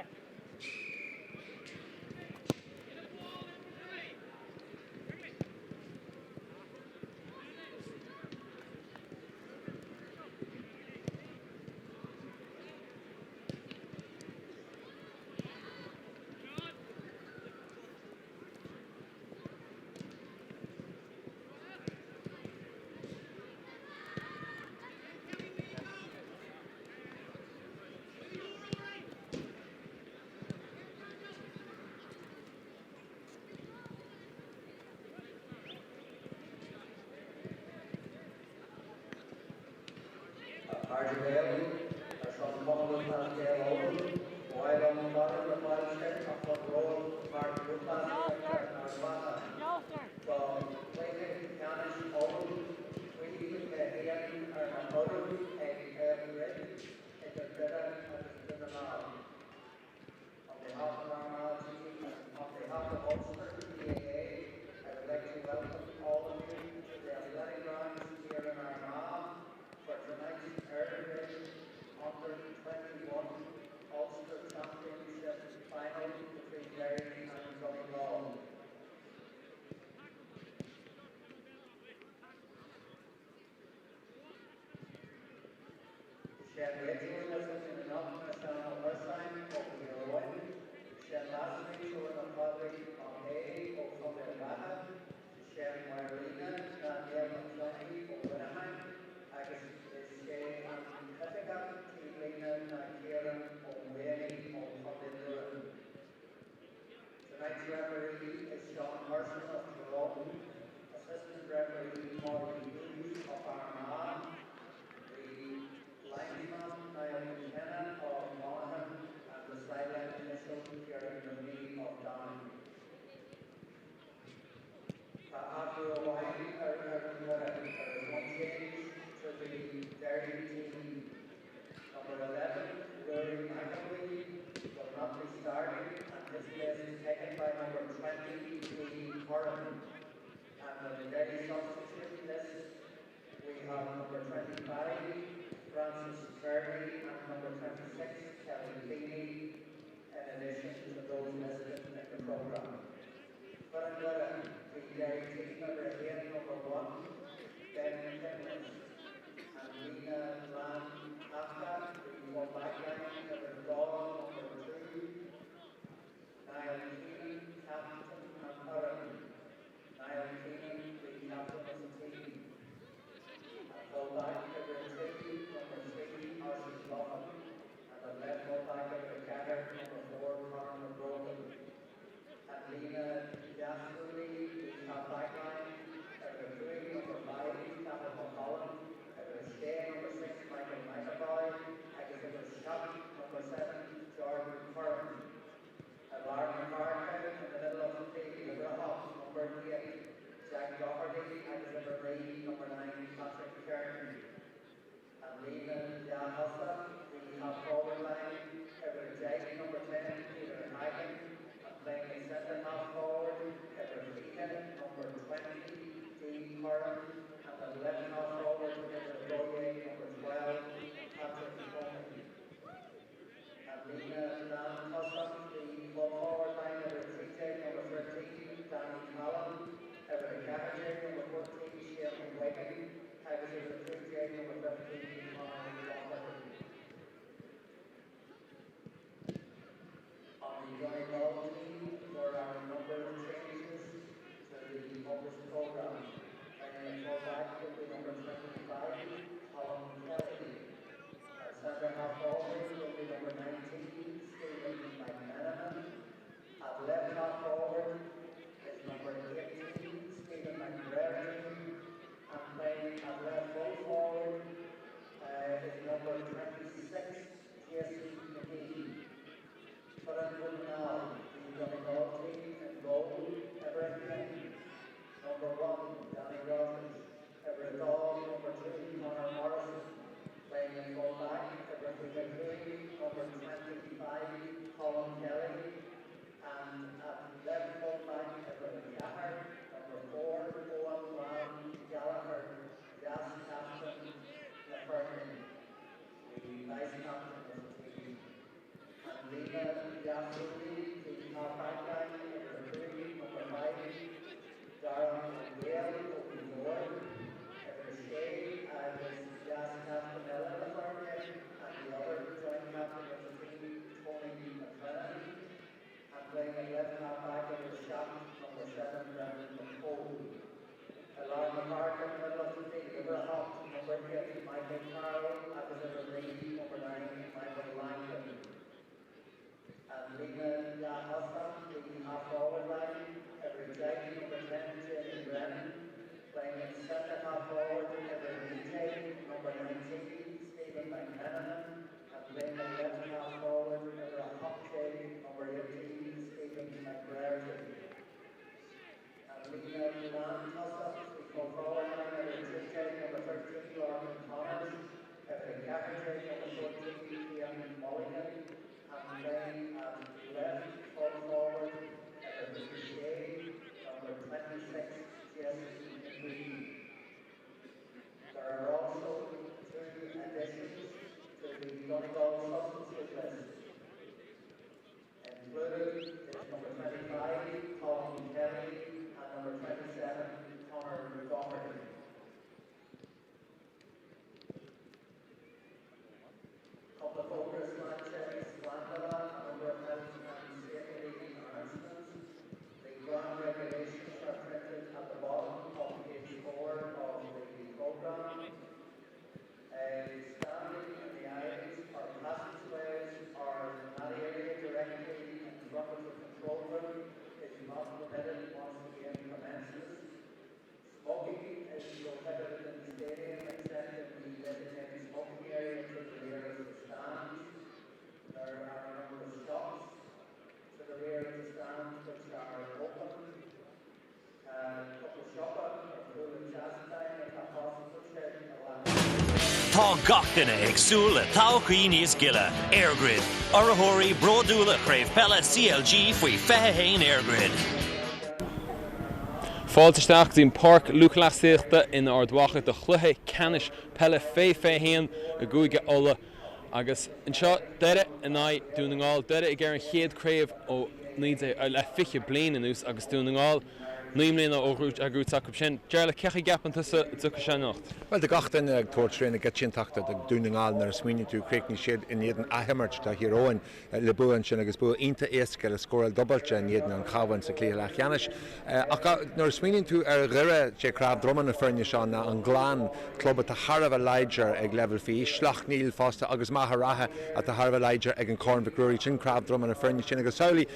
Sorry. A chairde Gael, ar son Chumann Lúthchleas Gael Uladh, ba mhaith liom fearadh na fáilte a chur romhaibh go Páirc Lúthchleas Gaelta Ard Mhacha do chluiche ceannais Uladh 3-21 arna urrú ag EirGrid idir Doire agus Dún na nGall. On behalf of Armagh GAA and on behalf of Ulster GAA, I would like to welcome all of you to the athletic grounds here in Armagh for tonight's EirGrid Under 21 Ulster Championship final between Derry and Donegal. Is é an réiteoir in anocht ná Seán Ó Mursáin ó Thír Eoghain, is é an leasréiteoir ná Pádraig Mac Aodha ó Chontae an Bheatha, is é an Maor Líne ná Niall Mac Cionnaith ó Mhuineacháin agus is é an t-oifigeach taobhlíne ná Ciarán Ó Maonaigh ó Chontae Dúrn. Tonight's referee is Sean Merson of Tyrone, assistant referee Paul Hughes of Armagh, the linesman Niall McKenna of Monaghan, and the sideline official Kieran Mooney of Down. Tá athrú amháin ar fhoireann Dhoire. There is one change to the Derry team. Number 11, Rory McElwee, will not be starting, and his place is taken by number 20, Lee Curran. And on the Derry substitute list, we have number 25, Francis Kirby, and number 26, Kelly Feeney, in addition to those listed in the programme. Foireann Dhoire, bhí Derry team number 1, number 1, Ben Fitness, and Lena Lan Hafta, the full back line, number Dawn, number 2, Niall Keenan, captain and Curran. Niall Keenan, the captain of the team. At full back, number 2, number 3, Oisin Loughlin, and at left full back, number Gatter, number 4, Conor McGrogan. And Lena Jasuli, the half back line, number 3, number 5, Cathal Mulholland, number Shea, number 6, Michael McAvoy, agus number Shot, number 7, Jordan Curran. Lar na páirce in the middle of the field, number 8, number 8, Jack Doherty, agus number 9, number 9, Patrick Kearney. And Lena Jahossa, the half forward line, number Jake, number 10, Peter Hagen, and playing the centre half forward, number Feehan, number 20, Dean Curran, and the left half forward, number Goye, number 12, Patrick Coney. And Lena Dan Tussock, the full forward line, number 3, number 13, Danny Callan, number 4, number 14, Shane Wigan, agus number 3, number 15, Conor Doherty. On the Donegal team, there are a number of changes to the published programme. Playing at full back will be number 25, Colin Kelly. At centre half forward will be number 19, Stephen McMenamin. At left half forward is number 18, Stephen McBrearty. And playing at left full forward is number 26, Jason McGee. Foireann Dhún na nGall, the Donegal team in goal, Everett number 1, Danny Rogers. Everett Dog, number 2, Conor Morrison. Playing in full back, Everett McCoy, number 25, Colin Kelly. And at left full back, Everett Gallagher, number 4, Owen Lamb Gallagher, Gas captain, Lafferty, the vice captain of the team. And Lena Jack Rooney, the half back line, uimhir a 5, number 5, Darren O'Dale, open door, uimhir a 6, agus leas-chaptaen eile na foirne, and the other joint captain of the team, Tony McLennan, and playing at left half back, uimhir a 7, number 7, Brendan McCole. I lár na páirce, in the middle of the field, uimhir a 8, number 8, Michael Carroll, agus uimhir 9, number 9, Michael Langan. An líne leath-thosach, the half forward line, uimhir 10, number 10, Jamie Brennan, playing at centre half forward, uimhir 19, number 19, Stephen McMenamin, and playing at left half forward, uimhir 18, number 18, Stephen McBrearty. An líne lántosach, the full forward line, uimhir 13, number 13, Lorcan Connors, uimhir 14, number 14, Cian Mulligan, and playing at left full forward, uimhir 26, number 26, Jason McGee. There are also two additions to the Donegal substitute list. Included is number 25, Colin Kelly, and number 27, Conor Doherty. Couple of fógra sláinte agus slándála, a number of health and safety announcements. The ground regulations are printed at the bottom of page 4 of the programme. Standing in the aisles or passageways or in that area directly in front of the control room is not permitted once the game commences. Smoking is prohibited in the stadium except in the designated smoking area to the rear of the stands. There are a number of shops to the rear of the stands which are open. Tá gach duine ag súil le todhchaí níos gile. EirGrid, urraitheoirí bródúla Chraobh Peile CLG faoi 21 EirGrid. Fáilte isteach go dtí an Páirc Lúthchleasaíochta in Ard Mhacha do chluiche ceannais peile fé 21 i gCúige Uladh. Agus anseo, Doire in aghaidh Dún na nGall. Doire ag iarraidh an chéad craobh ó 19, le 20 bliain anuas agus Dún na nGall 9 mbliana ó gnóthaithe acu sin. Jarlath, cén chaoi a gceapann tusa a dtiocfaidh sé anocht? Bhuel, tá gach duine ag tabhairt tréith na coitiantachta do Dhún na nGall nuair a smaoiníonn tú, chríochnaigh siad in éadan athimirt do Thír Eoghain le bua ansin agus bua iontach éasca le scóráil dúbailte in éadan an Chabháin sa chluiche leathcheannais. Ach nuair a smaoiníonn tú ar Dhoire, sé cnámh droma na foirne seo ná an Gleann, club atá thar a bheith láidir ag leibhéal faoi aois, Sleacht Néill fosta agus Machaire Rátha atá thar a bheith láidir ag an Corn Mhic Ruairí. Sin cnámh droma na foirne sin agus samhlaigh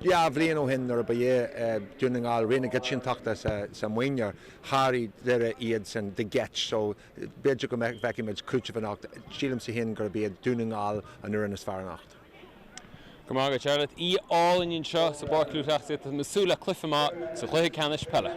dhá bhliain ó shin nuair a ba é Dún na nGall rí na coitiantachta sa Mhionúr, sháraigh Doire iad san de gheit so b'fhéidir go bhfeicfidh muid cúiteamh anocht. Sílimse féin gurb iad Dún na nGall an fhoireann is fearr anocht. Go raibh maith agat, Jarlath. Oíche álainn anseo sa bPáirc Lúthchleasaíochta. Tá muid ag súil le cluiche maith sa chluiche ceannais peile.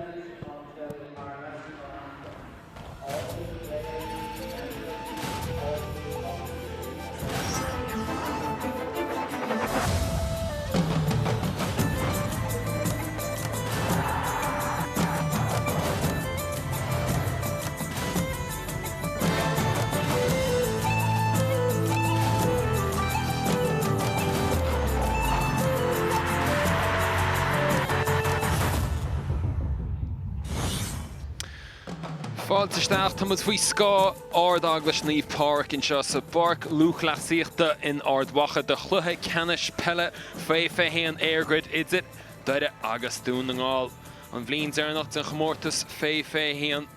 Fáilte isteach, tá muid faoi scáth Ard-Eaglais Naomh Pádraig anseo sa bPáirc Lúthchleasaíochta in Ard Mhacha do chluiche ceannais peile faoi 21 EirGrid idir Doire agus Dún na nGall. An bhliain deireanach den chomórtas fé 21.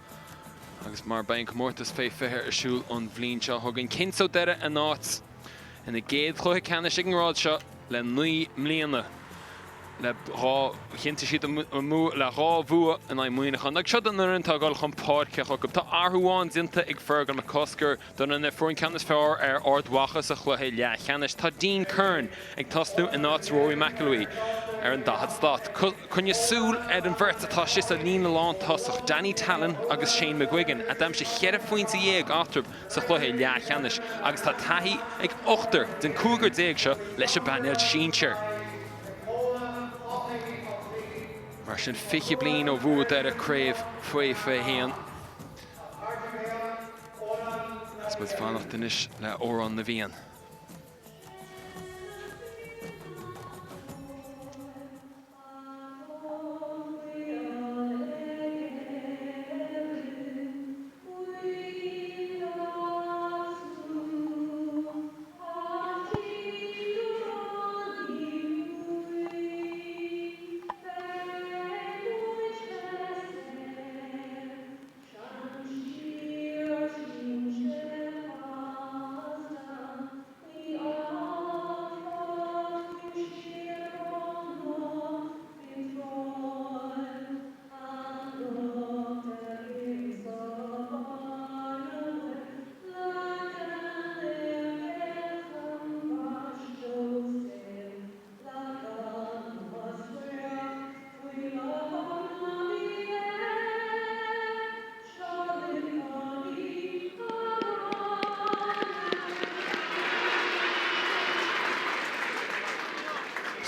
Agus mar beidh an comórtas fé 20 ar siúl an bhliain seo chugainn, cinnteoidh Doire a n-áit ina gcéad chluiche ceannais ag an ngrád seo le 9 mbliana. Le 2, chinntigh siad a mbua le 2 bhua in aghaidh Muineacháin. Agus seo an fhoireann atá ag dul chun páirce chucu. Tá athrú amháin déanta ag Fergal McCusker don fhoireann a fuair an ceann is fearr ar Ard Mhacha sa chluiche leathcheannais. Tá Dean Curran ag tosnú in áit Rory McElwee ar an 40 slat. Coinnigh súil ar an bheirt atá istigh sa líne lántosach, Danny Tallon agus Shane McGuigan, a d'aimsigh cheithre phointe dhéag eatarthu sa chluiche leathcheannais, agus tá taithí ag ochtar den chúigear déag seo leis an bpainéal sinsir. Mar sin, 20 bliain ó bhuaigh Doire craobh faoi 21. Agus muid ag fanacht anois le Amhrán na bhFiann.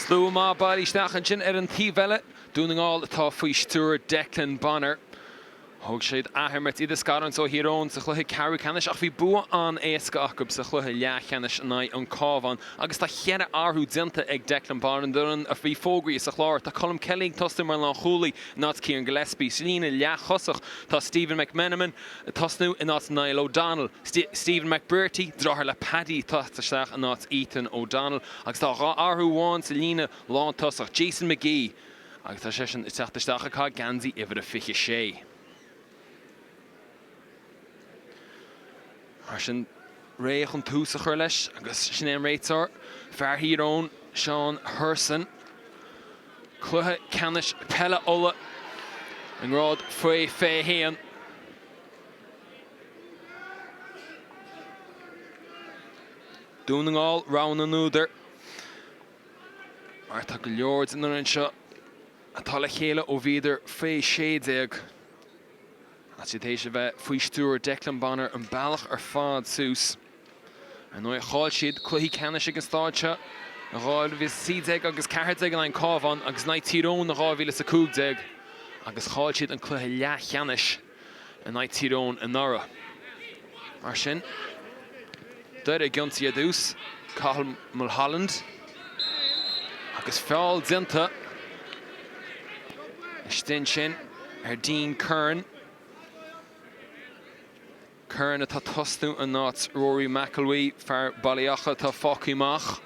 Slua maith bailithe isteach ansin ar an taobh eile, Dún na nGall atá faoi stiúir Declan Bonner. Thóg siad athimirt idirscarúint ó Thír Eoghain sa chluiche ceathrú ceannais ach bhí bua an-éasca acu sa chluiche leathcheannais in aghaidh an Cabhán agus tá cheithre athrú déanta ag Declan Bonner don fhoireann a bhí fógraithe sa chlár. Tá Colm Kelly ag tosnú mar lánchúlaí in áit Kieran Gillespie. Sa líne leath-thosach tá Stephen McMenamin ag tosnú in áit Niall O'Donnell. Stephen McBrearty, deartháir le Paddy, ag teacht isteach in áit Ethan O'Donnell agus tá dhá athrú amháin sa líne lántosach, Jason McGee agus tá seisean ag teacht isteach ag caitheamh geansaí uimhir a 26. Mar sin, réidh chun tús a chur leis agus sin é an réiteoir, fear Thír Eoghain, Seán Hurson. Cluiche ceannais peile Uladh i ngrád faoi 21. Dún na nGall, rogha na n-údar. Mar tá go leor den fhoireann seo atá le chéile ó bhíodar faoi 16 agus iad théis a bheith faoi stiúir Declan Bonner an bealach ar fad suas. Ar ndóigh, chaill siad cluichí ceannais ag an staid seo in 2013 agus 14 in aghaidh an Cabhán agus in aghaidh Tír Eoghain in 2015 agus chaill siad an cluiche leathcheannais in aghaidh Tír Eoghain anuraidh. Mar sin, Doire ag ionsaí ar dtús, Cathal Mulholland agus feall déanta istigh ansin ar Dean Curran. Curran atá ag tosnú in áit Rory McElwee, fear Baile Eacha atá fágtha amach.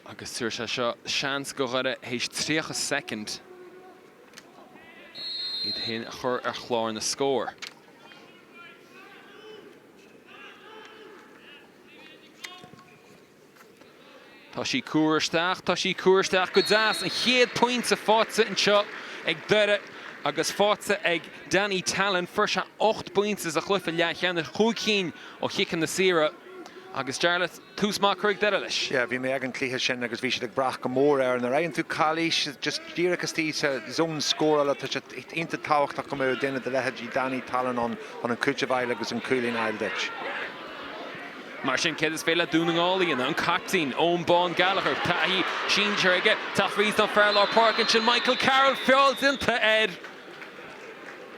Agus tabharfaidh sé seo seans go Dhoire théis 30 soicind iad féin a chur ar chlár na scór. Tá sí curtha isteach, tá sí curtha isteach go deas. An chéad pointe faighte anseo ag Doire agus faighte ag Danny Tallon. Fuair sé 8 bpointe sa chluiche leathcheannais, chúig cinn ó chiceanna saora. Agus Jarlath, tús maith curtha ag Doire leis. Yeah, bhí mé ag an cluiche sin agus bhí siad ag brath go mór air. Nuair a fhaigheann tú calaois just díreach istigh sa zone scórála, tá sé iontach tábhachtach go mbeadh duine de leithéidí Danny Tallon ann chun an cúiteamh a fháil agus an cúilín a fháil duit. Mar sin, céard is féidir le Dún na nGall a dhéanamh? An captaen, Eoin Bán Gallagher, taithí sinsir aige, teacht fríd don fear lár páirce ansin, Michael Carroll, feall déanta air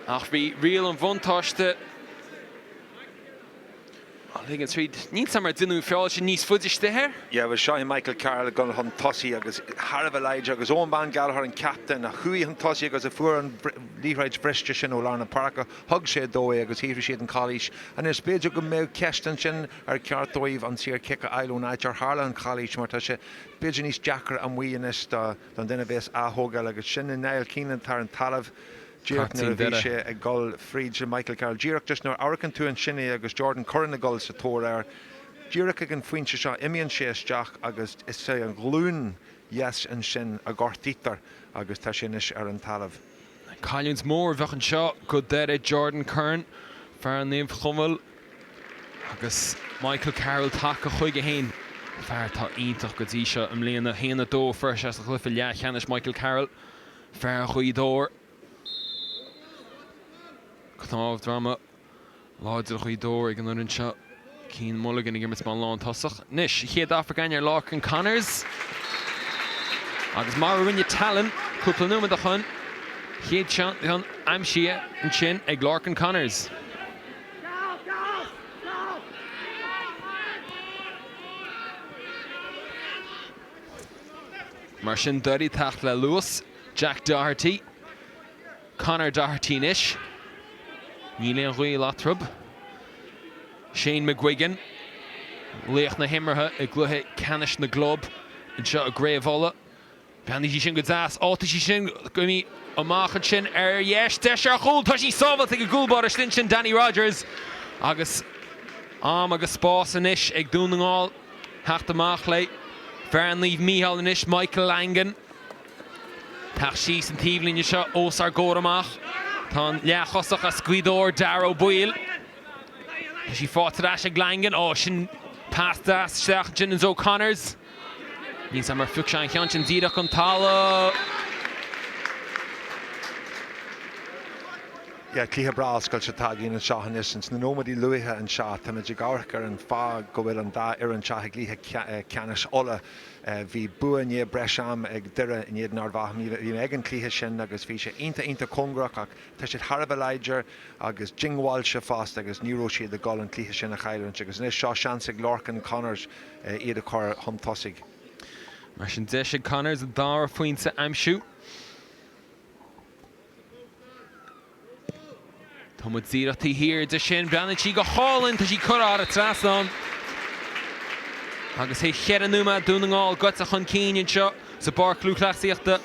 ach bhí riail an bhuntáiste á ligean tríd. Níl 's a'm ar deineadh an feall sin níos faide istigh air. Yeah, bhuel seo é Michael Carroll ag dul chun tosaigh agus thar a bheith láidir agus Eoin Bán Gallagher an captaen a chuaigh chun tosaigh agus a fuair an liathróid bhriste sin ó lár na páirce. Thug sé dó é agus shaothraigh siad an chalaois. Anois b'fhéidir go mbeadh ceist ansin ar cheart dóibh an saor cic a fháil ón áit ar tharla an chalaois mar tá sé b'fhéidir níos deacra amuigh anois don duine a bhéas á thógáil agus sin é Niall Keenan atá ar an talamh díreach nuair a bhí sé ag dul fríd Michael Carroll. Díreach just nuair a amharcann tú ansin é agus Jordan Curran ag dul sa tóir air díreach ag an phointe seo imíonn sé isteach agus is é an ghlúin dheas ansin a ghortaítear agus tá sé anois ar an talamh. Cailliúint mhór a bheadh anseo go Doire, Jordan Curran, fear Naomh Chonmhail agus Michael Carroll tagtha chuige féin, fear atá iontach go dtí seo i mbliana. 1, 2 a fuair sé sa chluiche leathcheannais, Michael Carroll, fear Ghaoth Dobhair. Cnámh droma láidir Ghaoth Dobhair ag an fhoireann seo. Cian Mulligan ag imirt mar lántosach. Anois, an chéad amharc againn ar Lorcan Connors. Agus mar a rinne Tallon cúpla nóiméad ó shin, chéad cheann aimsithe ansin ag Lorcan Connors. Mar sin, Doire ag teacht le luas, Jack Doherty. Conor Doherty anois. Níl aon ghaol eatarthu. Shane McGuigan, laoch na himeartha i gcluiche ceannais na gclub anseo i gCraobh Uladh. Bhreathnaigh sí sin go deas. Á, tá sí sin imithe amach ansin ar dheis. Deis ar chúl. Tá sí sábháilte ag an gcúl báire istigh ansin, Danny Rogers. Agus am agus spás anois ag Dún na nGall theacht amach léi. Fear Naomh Mícheál anois, Michael Langan. Teacht síos an taobhlíne seo os ár gcomhair amach. Tá an leath-thosach as Gaoth Dobhair, Darragh Ó Baoill. Tá sí faighte ar ais ag Langan. Ó, sin pas deas isteach ansin i dtreo Connors. Níl 's a'm ar phioc sé an ceann sin díreach chun talamh. Yeah, cluiche breá oscailte atá againn anseo anois. Ins na nóiméadaí luaithe anseo, táimid ag amharc ar an fáth go bhfuil an dá fhoireann seo i gcluiche ceannais Uladh. Bhí bua i ndiaidh breis am ag Doire in éadan Ard Mhacha. Bhí mé ag an cluiche sin agus bhí sé iontach, iontach cóngarach ach tá siad thar a bheith láidir agus diongbháilte fosta agus ní raibh siad ag dul an cluiche sin a chailliúint agus anois seo seans ag Lorcan Connors iad a chur chun tosaigh. Mar sin deis ag Connors an dara phointe a aimsiú. Tá muid díreach taobh thiar de sin. Breathnaíonn sí go hálainn. Tá sí curtha thar an trasnán. Agus théis cheithre nóiméad Dún na nGall gaibhte chun cinn anseo sa bPáirc Lúthchleasaíochta.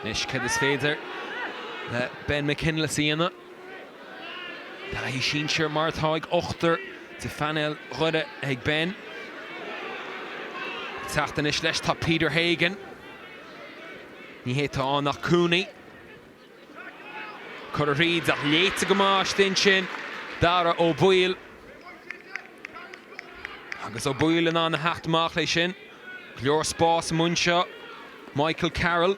Anois céard is féidir le Ben McKinless a dhéanamh? Taithí sinsir mar atá ag ochtar de phainéal Dhoire ag Ben. Ag teacht anois leis tá Peter Hagan. Ní hé atá ann ach Cooney. Curtha thríd ach léite go maith istigh ansin Dara Ó Baoill. Agus Ó Baoill in ann a theacht amach leis sin. Go leor spás amuigh anseo. Michael Carroll.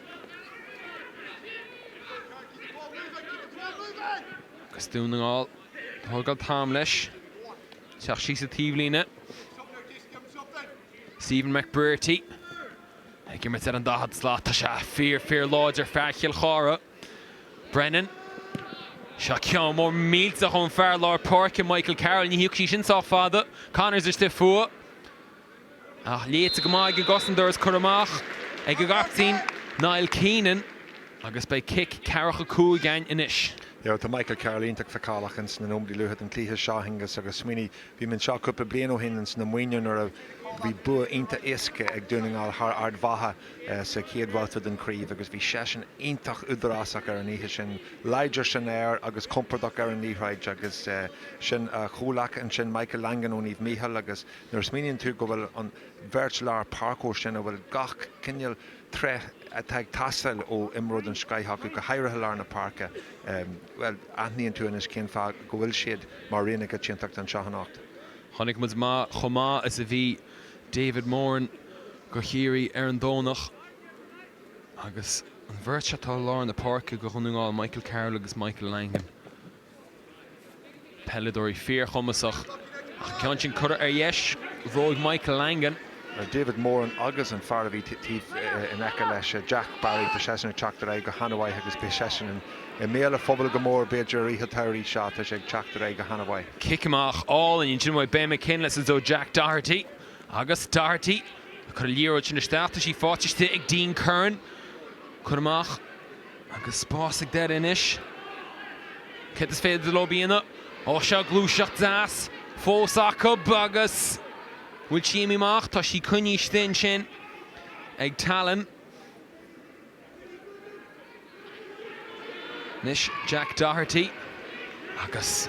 Agus Dún na nGall ag tógáil t-am leis. Teacht síos an taobhlíne. Stephen McBrearty ag imirt ar an 40 slat. Tá sé fíor, fíor láidir, fear Chill Chartha. Brennan. Seo ceann mór millteach ón fear lár páirce, Michael Carroll. Ní thiocfaidh sí sin sách fada. Connors istigh fúithi. Ach léite go maith ag an gcosantóir is curtha amach ag an gcaptaen Niall Keenan agus beidh cic ceathracha 5 againn anois. Yeah, tá Michael Carroll iontach feiceálach ins na nóiméadaí luatha den chluiche seo, Angus, agus smaoinigh, bhí mé anseo cúpla bliain ó shin ins na Muimhnigh nuair a bhí bua iontach éasca ag Dún na nGall thar Ard Mhacha sa chéad bhabhta den chraobh agus bhí seisean iontach údarásach ar an oíche sin, láidir san aer agus compordach ar an liathróid agus sin a chomhleacaí ansin Michael Langan ó Naomh Mícheál agus Nuair a smaoiníonn tú go bhfuil an bheirt lár páirceoir sin a bhfuil gach cineál tréith atá ag teastáil ó imreoir den scoith acu, go háirithe lár na páirce, bhuel, aithníonn tú anois cén fáth go bhfuil siad mar rogha na coitiantachta anseo anocht. Chonaic muid chomh maith is a bhí David Moran go Chiarraí ar an Domhnach agus an bheirt atá i lár na páirce go Dhún na nGall, Michael Carroll agus Michael Langan. Peileadóirí fíorchumasach ach an ceann sin curtha ar dheis, bhuaigh Michael Langan. David Moran agus an fear a bhí taobh in aice leis, Jack Barry, tá seisean ag teacht ar aghaidh go han-mhaith agus beidh seisean i mbéal an phobail go mór b'fhéidir i rith an tsamhraidh seo, tá sé ag teacht ar aghaidh go han-mhaith. Cic amach álainn ansin uaidh Ben McKinless is ó Jack Doherty agus Doherty ag cur an liathróid sin isteach, tá sí faighte istigh ag Dean Curran. Cur amach. Agus spás ag Doire anois. Céard is féidir leo a dhéanamh? Ó seo gluaiseacht deas fós acu agus bhfuil sí imithe amach? Tá sí coinnithe istigh ansin ag Tallon. Anois Jack Doherty agus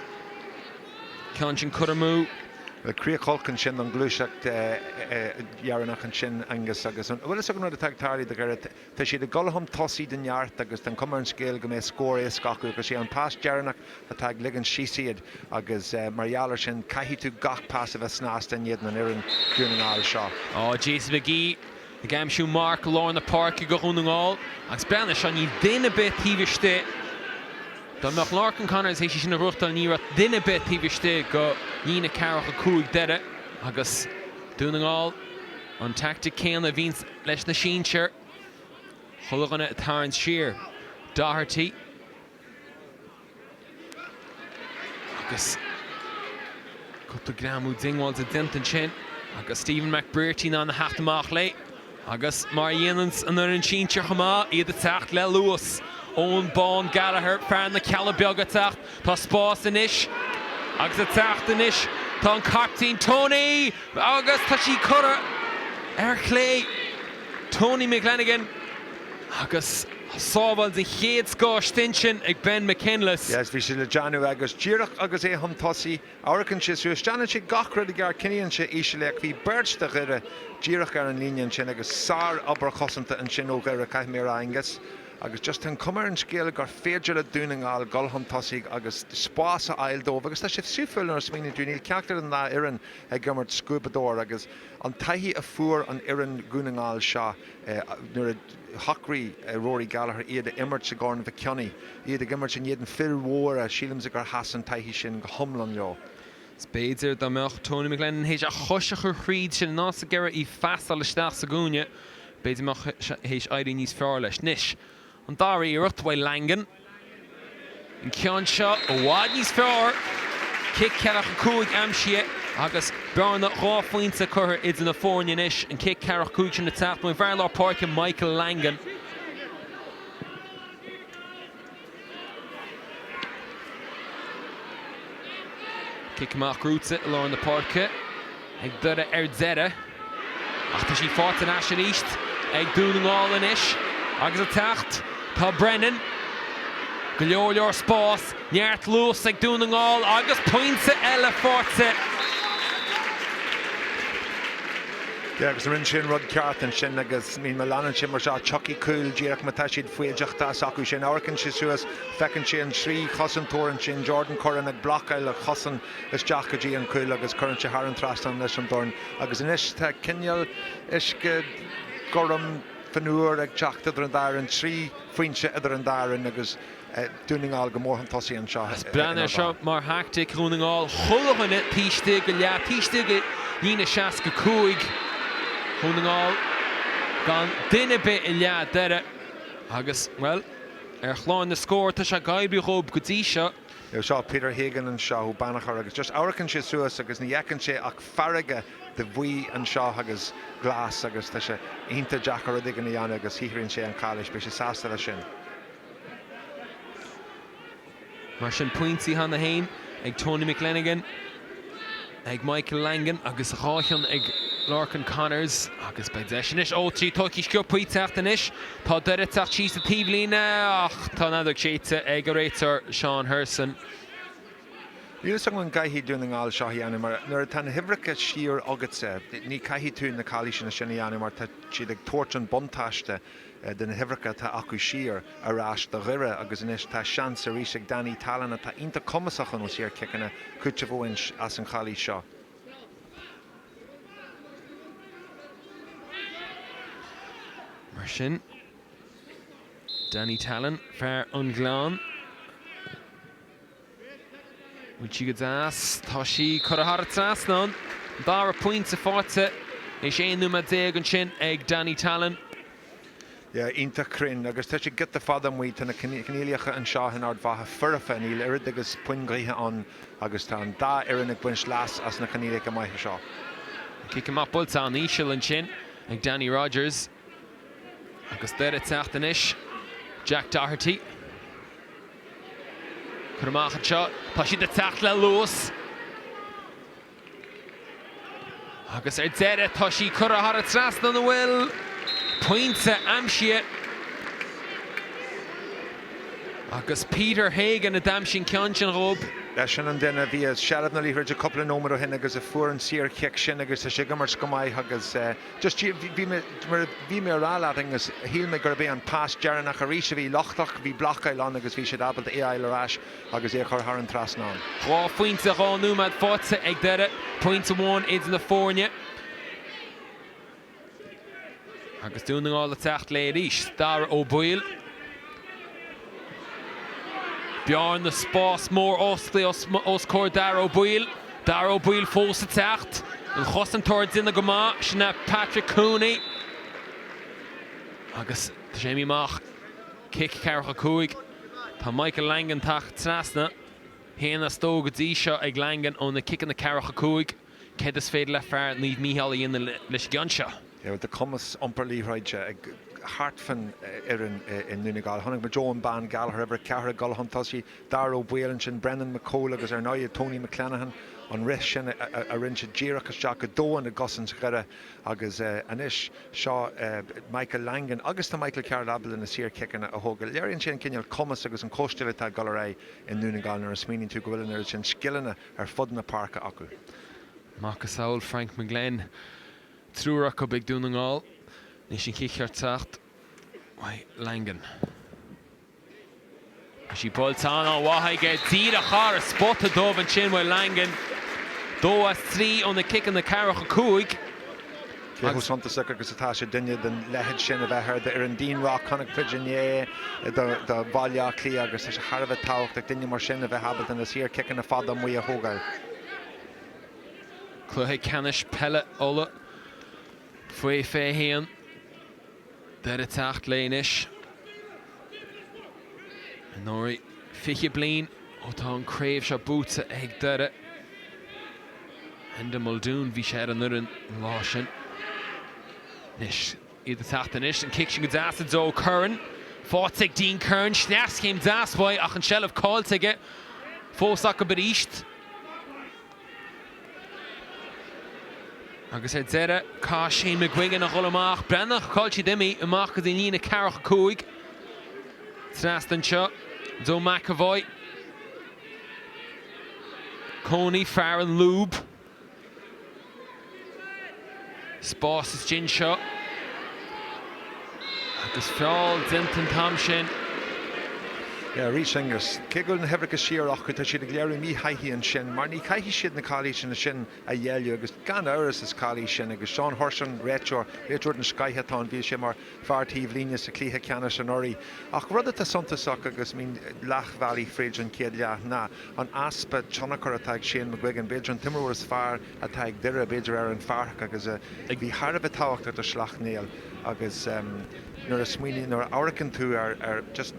ceann sin curtha amú. Bhuel, críoch olc ansin don ghluaiseacht dheireanach ansin, Angus, agus an bhfuil fhios agat an rud atá ag tarlú do Dhoire? Tá siad ag dul chun tosaigh de neart agus tá an chuma ar an scéal go mbeidh scór éasca acu agus é an pas deireanach atá ag ligean síos iad agus mar gheall air sin caithfidh tú gach pas a bheith snasta in éadan an fhoireann Dhún na nGall seo. Á, Jason McGee ag aimsiú marc lár na páirce go Dhún na nGall agus breathnaigh seo, níl duine ar bith taobh istigh. Dá mbeadh Lorcan Connors théis í sin a ghnóthachtáil ní raibh duine ar bith taobh istigh go líne ceathracha 5 Doire agus Dún na nGall an teaictic céanna a bhíonns leis na sinsir, chuile dhuine ag tarraingt siar. Doherty agus cúpla greamú diongbháilte déanta ansin agus Stephen McBrearty in ann a theacht amach léi agus mar a dhéanann an fhoireann sinsir chomh maith, iad ag teacht le luas. Eoin Bán Gallagher, fear na Cealla Beaga ag teacht, tá spás anois agus ag teacht anois tá an captaen Tony! Agus tá sí curtha ar chlé. Tony McLenaghan agus sábháil den chéad scoth istigh ansin ag Ben McKinless. Yes, bhí sé le déanamh agus díreach agus é chun tosaigh, amharcann sé suas, déanann sé gach rud i gceart, coinníonn sé íseal é ach bhí beirt de Dhoire díreach ar an líne ansin agus sár-obair chosanta ansin ó Dhoire, caithfidh mé a rá, Angus. Agus just tá an chuma ar an scéal gur féidir le Dún na nGall dul chun tosaigh agus spás a fháil dóibh agus tá sé suimiúil nuair a smaoiníonn tú, níl ceachtar den dá fhoireann ag imirt scuabadóir agus an taithí a fuair an fhoireann Dhún na nGall seo nuair a shocraigh Rory Gallagher iad a imirt sa gCorn Mhic Cionnaith, iad ag imirt in éadan fir mhóra, sílimse gur sheas an taithí sin go hiomlán leo. Is b'fhéidir dá mbeadh Tony McGlennon théis a chois a chur thríd sin in áit ag iarraidh í phasáil isteach sa gcúinne, b'fhéidir go mbeadh sé théis éirí níos fearr leis. Anois, an dara iarracht uaidh Langan. An ceann seo i bhfad níos fearr. Cic 45 aimsithe agus bearna 2 phointe curtha idir na foirne anois. An cic 45 sin ag teacht ón bhfear lár páirce Michael Langan. Cic amach gnóthaithe i lár na páirce ag Doire ar deireadh ach tá sí faighte ar ais arís ag Dún na nGall anois agus ag teacht tá Brennan. Go leor leor spás, neart luas ag Dún na nGall agus pointe eile faighte. Yeah agus rinne sé an rud ceart ansin agus I mean má leanann sé mar seo tiocfaidh cúl díreach má tá siad foighdeach tá s'acu sin. Amharcann sé suas, feiceann sé an trí chosantóir ansin, Jordan Curran ag blocáil a chosan isteach go dtí an cúl agus cuireann sé thar an trasnán leis an dorn agus anois tá cineál uisce gorm fionnuar ag teacht idir an dá fhoireann, 3 phointe idir an dá fhoireann agus Dún na nGall go mór chun tosaigh anseo Is breathnaigh air seo mar thaictic Dhún na nGall, chuile dhuine taobh istigh de leath, taobh istigh de líne 65 Dhún na nGall, gan duine ar bith i leath Doire agus, bhuel, ar chlár na scór tá sé ag oibriú dhóibh go dtí seo. Seo Peter Hagan anseo ó Beannchar agus just amharcann sé suas agus ní fheiceann sé ach farraige de bhuí anseo agus glas agus tá sé iontach deacair rud éigin a dhéanamh agus shaothraíonn sé an chailis, beidh sé sásta leis sin. Mar sin, pointí cheana féin ag Tony McLenaghan, ag Michael Langan agus 2 cheann ag Lorcan Connors agus beidh deis anois ó 3 tógtha sciobtha teacht anois. Tá Doire ag teacht síos an taobhlíne ach tá an fheadóg séidte ag an réiteoir Seán Hurson. Níl fhios agam an gcaithfidh Dún na nGall seo a dhéanamh mar nuair atá na huimhreacha siar agatsa ní caithfidh tú na calaoiseanna sin a dhéanamh mar tá siad ag tabhairt an buntáiste de na huimhreacha atá acu siar ar ais do Dhoire agus anois tá seans arís ag Danny Tallon, atá iontach cumasach ó na saorchiceanna, cúiteamh a bhaint as an chalaois seo. Mar sin, Danny Tallon, fear an Ghleann. Bhfuil sí go deas? Tá sí curtha thar an trasnán. An dara pointe faighte théis 11 nóiméad ansin ag Danny Tallon. Yeah, iontach cruinn agus tá sé giota fada amuigh. Tá na coinníollacha anseo in Ard Mhacha foirfe, níl oiread agus puinn gaoithe ann agus tá an dá fhoireann ag baint leas as na coinníollacha maithe seo. Cic amach buailte an-íseal ansin ag Danny Rogers agus Doire ag teacht anois. Jack Doherty. Cur amach anseo. Tá siad ag teacht le luas. Agus ar deireadh tá sí curtha thar an trasnán an bhfuil pointe aimsithe. Agus Peter Hagan a d'aimsigh an ceann sin dhóibh. Sin an duine a bhí i seilbh na liathróide cúpla nóiméad ó shin agus a fuair an saorchic sin agus tá sé ag imirt go maith agus Just, bhí mé, mar a bhí mé a rá leat, Aengus, shíl mé gurb é an pas deireanach arís a bhí lochtach, bhí blocáil ann agus bhí siad ábalta é a fháil ar ais agus é a chur thar an trasnán. 2 phointe, 2 nóiméad faighte ag Doire, pointe amháin idir na foirne agus Dún na nGall ag teacht léi arís. Dara Ó Baoill. Bearna spás mór osclaithe os comhair Dara Ó Baoill. Dara Ó Baoill fós ag teacht. An chosantóir ag déanamh go maith, sin é Patrick Cooney. Agus tá sé imithe amach. Cic 45. Tá Michael Langan tagtha trasna. Haon as dó go dtí seo ag Langan ó na ciceanna 45. Céard is féidir le fear Naomh Mícheál a dhéanamh leis an gceann seo? Tá cumas iompar liathróide ag thart fan fhoireann i nDún na nGall. Chonaic muid Eoghan Bán Gallagher, uimhir 4, ag dul chun tosaigh, Dara Ó Baoill ansin, Brendan McCole agus ar ndóigh Tony McClenaghan, an rith sin a rinne sé díreach isteach go domhain i gcosaint Dhoire agus anois seo Michael Langan agus tá Michael Carroll ábalta na saorchiceanna a thógáil. Léiríonn sé an cineál cumas agus an cóisteáil atá ag dul ar aghaidh i nDún na nGall nuair a smaoiníonn tú go bhfuil an oiread sin scileanna ar fud na páirce acu. Macasamhail Frank McGlenn, triúr acu ag Dún na nGall. Anois an chic ar teacht uaidh Langan. Tá sí buailte an-mhaith aige, díreach thar an spota dubh ansin uaidh Langan. 2 as 3 ó na ciceanna ceathracha 5. Cé chomh suntasach agus atá sé duine den leithéid sin a bheith ar d'fhoireann. Dean Rock, chonaic muid inné do Bhaile Átha Cliath agus tá sé thar a bheith tábhachtach duine mar sin a bheith ábalta na saorchiceanna fada amuigh a thógáil. Cluiche ceannais peile Uladh faoi 21. Doire ag teacht léi anois. Anuraidh, 20 bliain ó tá an craobh seo buaite ag Doire. Enda Muldoon, bhí sé ar an fhoireann an lá sin. Anois, iad ag teacht anois, an cic sin go deas i dtreo Curran. Faighte ag Dean Curran, sleaschéim deas uaidh ach an seilbh caillte aige. Fós acu arís. Agus ar deireadh, caithfidh Shane McGuigan a dhul amach. Breathnaigh, cá bhfuil siad imithe amach go dtí an líne ceathracha 5. Trasna anseo, Joe McEvoy. Coney, fear an lúb. Spás istigh anseo. Agus feall déanta an t-am sin. Yeah, arís Aengus, cé go bhfuil na huimhreacha siar acu, tá siad ag léiriú míthaithí ansin, mar ní chaithfidh siad na calaoiseanna sin a ghéilleadh agus gan amhras is calaois sin agus Seán Hurshon, réiteoir, réiteoir den scoith atá ann, bhí sé mar fear taobh líne sa chluiche ceannais anuraidh. Ach rud atá suntasach agus, I mean, leath bhealaigh fríd an chéad leath ná an easpa tionchair atá ag Shane McGuigan, b'fhéidir an t-imreoir is fearr atá ag Doire, b'fhéidir, ar an pháirc agus a bhí thar a bheith tábhachtach do Shleacht Néill agus nuair a smaoiníonn, nuair a amharcann tú ar, ar just,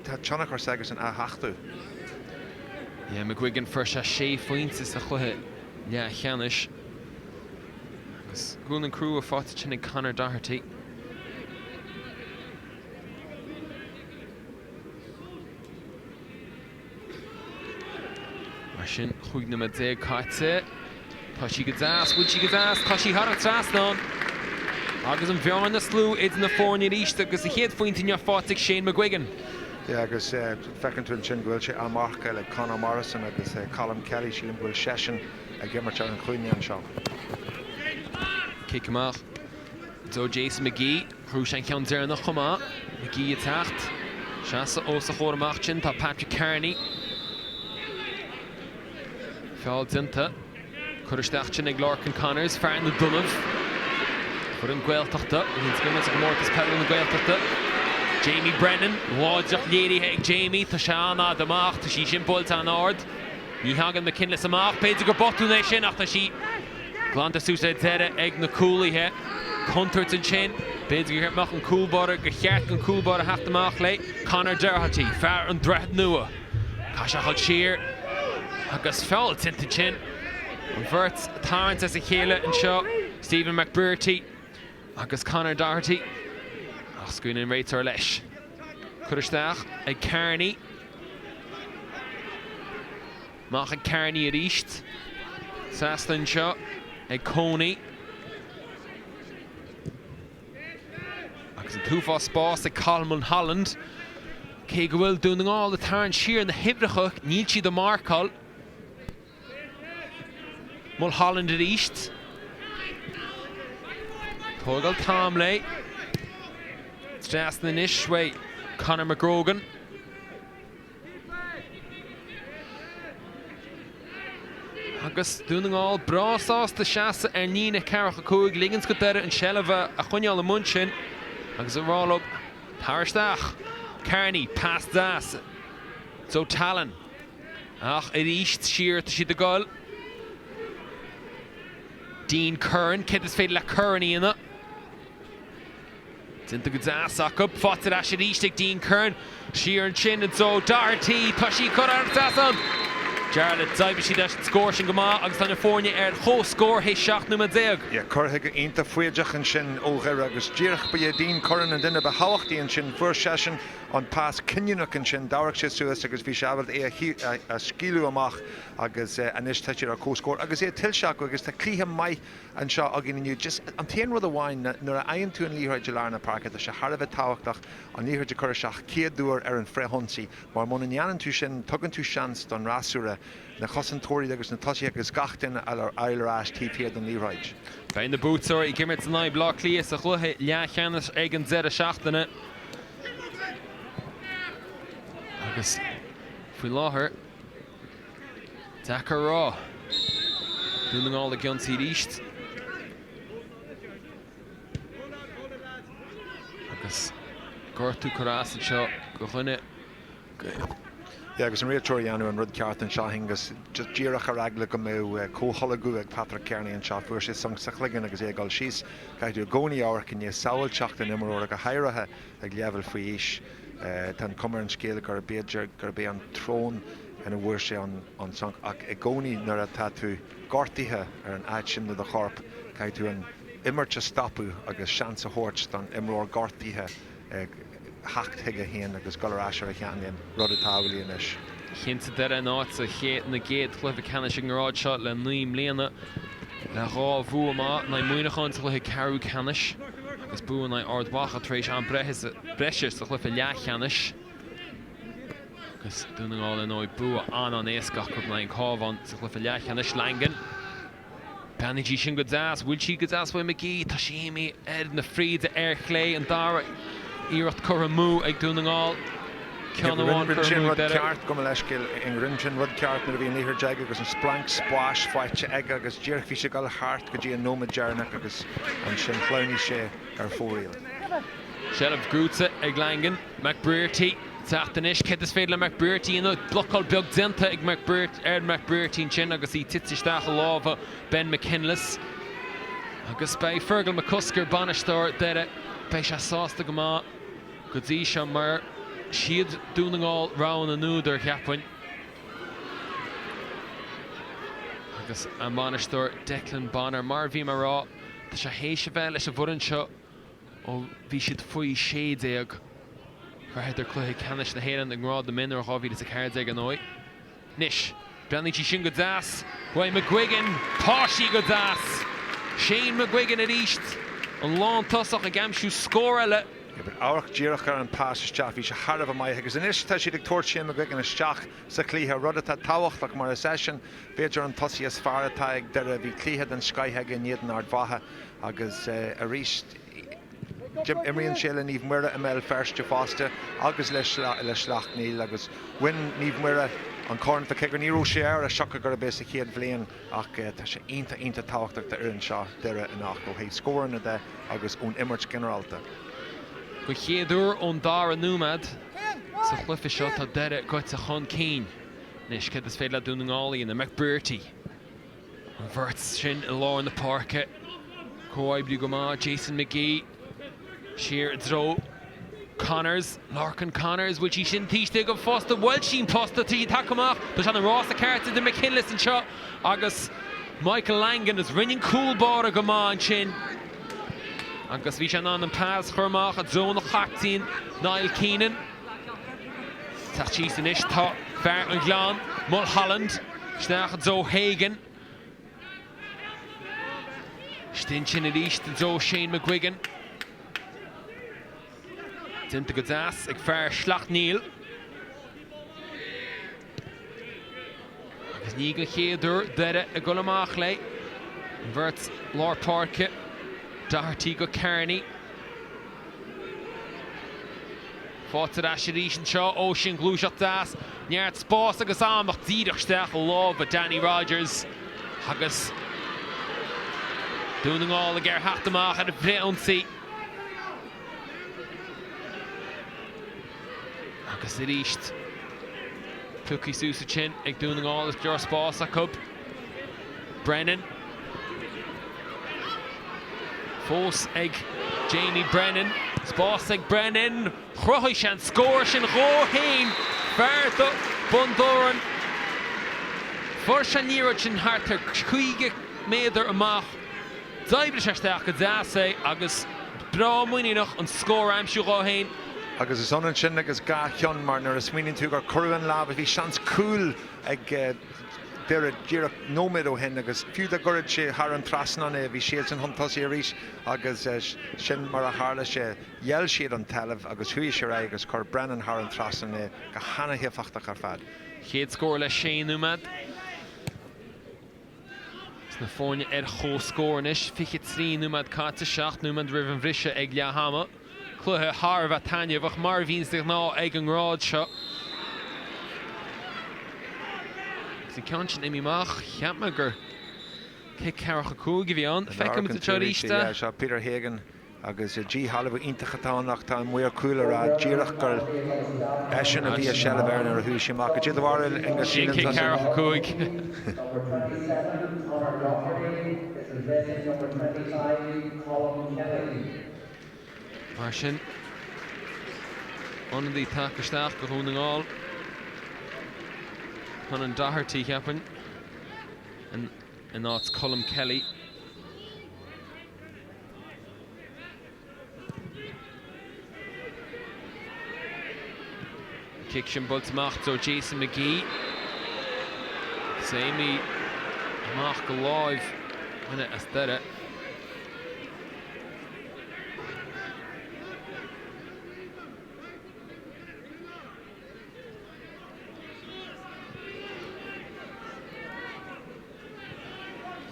tá tionchar s'aigesan á thachtadh. Yeah, McGuigan, fuair sé sé phointe sa chluiche leathcheannais agus gualainn crua faighte ansin ag Conor Doherty. Mar sin, 15 nóiméad caite. Tá sí go deas, bhfuil sí go deas, tá sí thar an trasnán! Agus an bhearna is lú idir na foirne arís agus a chéad phointe inniu faighte ag Shane McGuigan. Yeah, agus feiceann tú ansin go bhfuil sé á mharcáil ag Conor Morrison agus Colm Kelly, sílim go bhfuil seisean ag imirt ar an chúinne anseo. Cic amach do Jason McGee. Ghnóthaigh sé an ceann deireanach chomh maith. McGee ag teacht. Seasamh os a chomhair amach sin tá Patrick Carney. Feall déanta. Cur isteach sin ag Lorcan Connors, fear na Dúnaibh. Foireann Gaeltachta, a bhíonn ag imirt i gComórtas Peile na Gaeltachta. Jamie Brennan, láidreacht léirithe ag Jamie. Tá sé an-fhada amach. Tá sí sin buailte an-ard. Ní thagann McKinless amach. B'fhéidir gur botún é sin ach tá sí. Glanta suas ar deireadh ag na cúlaithe. Contúirt ansin. B'fhéidir go mbeadh an cúl báire, gur cheart don cúl báire theacht amach léi. Conor Doherty, fear an Droichead Nua. Caithfidh sé a dhul siar agus feall déanta ansin. An bheirt ag tarraingt as a chéile anseo, Stephen McBrearty agus Conor Doherty. Ach scaoileann an réiteoir leis. Cur isteach ag Carney. Amach ag Carney arís. Trasna anseo ag Coney. Agus an t-uafás spás ag Cathal Mulholland. Cé go bhfuil Dún na nGall ag tarraingt siar na huimhreacha, níl siad ag marcáil. Mulholland arís. Tógáil t-am léi. Trasna anois uaidh Conor McGrogan. Agus Dún na nGall breá sásta seasamh ar líne ceathracha 5, ligint do Dhoire an tseilbh a choinneáil amuigh ansin agus a rá leo tar isteach. Carney, pas deas do Tallon. Ach arís siar tá siad ag goil. Dean Curran, céard is féidir le Curran a dhéanamh? Déanta go deas acu. Faighte ar ais arís ag Dean Curran. Siar ansin i dtreo Doherty. Tá sí curtha thar an trasnán. Jarlath, d'oibrigh siad leis an scór sin go maith agus tá na foirne ar comhscór théis 17 nóiméad. Yeah, curtha go iontach foighdeach ansin ó Dhoire agus díreach ba é Dean Curran an duine ba thábhachtaí ansin. Fuair seisean an pas cinniúnach ansin, d'amharc sé suas agus bhí sé ábalta é a scaoileadh amach agus anois tá siad ar comhscór agus é tuillte acu agus tá cluiche maith anseo againn inniu. Just an t-aon rud amháin ná nuair a fhaigheann tú an liathróid i lár na páirce, tá sé thar a bheith tábhachtach an liathróid a chur isteach chéad uair ar an frithionsaí mar muna ndéanann tú sin, tugann tú seans don fhreasúra, na cosantóirí agus na tosaithe agus gach duine a fháil ar ais taobh thiar den liathróid. Beidh na buaiteoirí ag imirt in aghaidh Bhaile Átha Cliath sa chluiche leathcheannais ag an deireadh seachtaine. Agus faoi láthair, deacair a rá. Dún na nGall ag ionsaí arís. Agus gortú curtha as anseo do dhuine. Yeah, agus an réiteoir ag déanamh an rud ceart anseo, Aengus, just díreach ar eagla go mbeadh comhtholgadh ag Patrick Kearney anseo. Fuair sé sonc sa chloigeann agus é ag dul síos. Caithfidh tú i gcónaí amharc i ndiaidh sábháilteacht an imreora, go háirithe ag leibhéal faoi aois. Tá an chuma ar an scéal gur b'fhéidir gurb é an tsrón ina bhfuair sé an sonc ach i gcónaí nuair atá tú gortaithe ar an áit sin de do chorp, caithfidh tú an imirt a stopadh agus seans a thabhairt don imreoir gortaithe theacht chuige féin agus dul ar ais ar a sheanléim, rud atá amhlaidh anois. Cinnte Doire in áit sa chéad na gcéad chluiche ceannais ag an ngrád seo le 9 mbliana le 2 bhua maith in aghaidh Muineacháin sa chluiche ceathrú ceannais agus bua in aghaidh Ard Mhacha tar éis am breise sa chluiche leathcheannais. Agus Dún na nGall ar ndóigh bua an-an-éasca acu in aghaidh an Cabhán sa chluiche leathcheannais. Langan. Beannaíonn sí sin go deas. Bhfuil sí go deas uaidh McGee? Tá sí imithe ar na fríde ar chlé. An dara iarracht curtha amú ag Dún na nGall. Ceann amháin Rinne curtha sé an amú ag rud Doire. ceart, gabh mo leithscéal, rinne sé an rud ceart nuair a bhí an liathróid aige agus an splanc spáis faighte aige agus díreach bhí sé ag dul thart go dtí an nóiméad deireanach agus ansin shleamhnaigh sé ar fóraoil. Seilbh gnóthaithe ag Langan. McBrearty teacht anois. Céard is féidir le McBrearty a dhéanamh? Blocáil beag déanta ag McBrearty ar McBrearty ansin agus í tite isteach i lámha Ben McKinless. Agus beidh Fergal McCusker, bainisteoir Doire, beidh sé sásta go maith go dtí seo mar siad Dún na nGall rogha na n-údar, cheapfainn. Agus a mbainisteoir Declan Bonner, mar a bhí mé a rá, tá sé théis a bheith leis an bhfoireann seo ó bhí siad faoi 16. Shroicheadar cluiche ceannais na hÉireann i ngrád na mionúr 2014 ar ndóigh. Anois, breathnaíonn sí sin go deas uaidh McGuigan. Tá sí go deas! Shane McGuigan arís, an lántosach ag aimsiú scór eile. Amharc díreach ar an pas isteach, bhí sé thar a bheith maith agus anois tá siad ag tabhairt Shane McGuigan isteach sa chluiche, rud atá tábhachtach mar is eisean b'fhéidir an tosaí is fearr atá ag Doire. Bhí cluiche den scoith aige in éadan Ard Mhacha agus arís imríonn sé le Naomh Muire i mBéal Feirste fosta agus le Sleacht Néill agus bhain Naomh Muire an corn fá cé go ní raibh sé air as siocair gurb é sa chéad bhliain ach tá sé iontach iontach tábhachtach d'fhoireann seo Doire anocht ó thaobh scóranna de agus ón imirt ginearálta. Don chéad uair ón dara nóiméad sa chluiche seo tá Doire gaibhte chun cinn. Anois céard is féidir le Dún na nGall a dhéanamh? McBrearty. An bheirt sin i lár na páirce. Comhoibriú go maith. Jason McGee siar i dtreo Connors. Lorcan Connors. Bhfuil sí sin taobh istigh den phosta? Bhuail sí an posta. Tá sí tagtha amach. Tá sé ina rása ceart idir McKinless anseo agus Michael Langan. Is rinne an cúl báire go maith ansin. Agus bhí sé in ann an pas a chur amach i dtreo an chaptaein Niall Keenan. Teacht síos anois tá fear an Ghleann, Mulholland, isteach i dtreo Hagan. Istigh ansin arís i dtreo Shane McGuigan. Déanta go deas ag fear Shleacht Néill. Agus ní den chéad uair Doire ag dul amach léi. An bheirt lár páirce, Doherty go Kearney. Faighte ar ais arís anseo. Ó sin gluaiseacht deas, neart spáis agus am ach díreach isteach i lámha Danny Rogers agus Dún na nGall ag iarraidh theacht amach ar an bhfrith-ionsaí. Agus arís pioctha suas ansin ag Dún na nGall is go leor spáis acu. Brennan. Fós ag Jamie Brennan. Spás ag Brennan. Chruthaigh sé an scór sin dhó fhéin. Fear do Bun Dobhráin. Fuair sé an liathróid sin thart ar 50 méadar amach. D'oibrigh sé isteach go deas é agus breá muiníneach an scór a aimsiú dhó fhéin. Agus is ionann sin agus dhá cheann mar nuair a smaoiníonn tú gur cuireadh an lámh, bhí seans cúil ag Doire díreach nóiméad ó shin agus fiú dá gcuirfeadh sé thar an trasnán é, bhí siadsan chun tosaigh arís agus sin mar a tharla sé. Ghéill siad an tseilbh agus chuaigh sé ar aghaidh agus chuir Brennan thar an trasnán é go hana-éifeachtach ar fad. Chéad scór le sé nóiméad. Is na foirne ar comhscór anois, 23 nóiméad caite, 7 nóiméad roimh an bhriseadh ag leath ama. Cluiche thar a bheith taitneamhach, mar a bhíonns de ghnáth ag an ngrád seo. Agus an ceann sin imithe amach, cheap mé gur cic ceathracha 5 a bhí ann. Feicfimid anseo arís é. Seo Peter Hagan agus díshealbhú iontach atá ann ach tá an maor cúil ag rá díreach gur eisean a bhí i seilbh air nuair a chuaigh sé amach. Cad é do bharúil, Aengus? Sin cic ceathracha 5. Mar sin, ionadaí tagtha isteach do Dhún na nGall. Conan Doherty, cheapfainn, in áit Colm Kelly. An cic sin buailte amach do Jason McGee. Agus é imithe amach go láimh duine as Doire.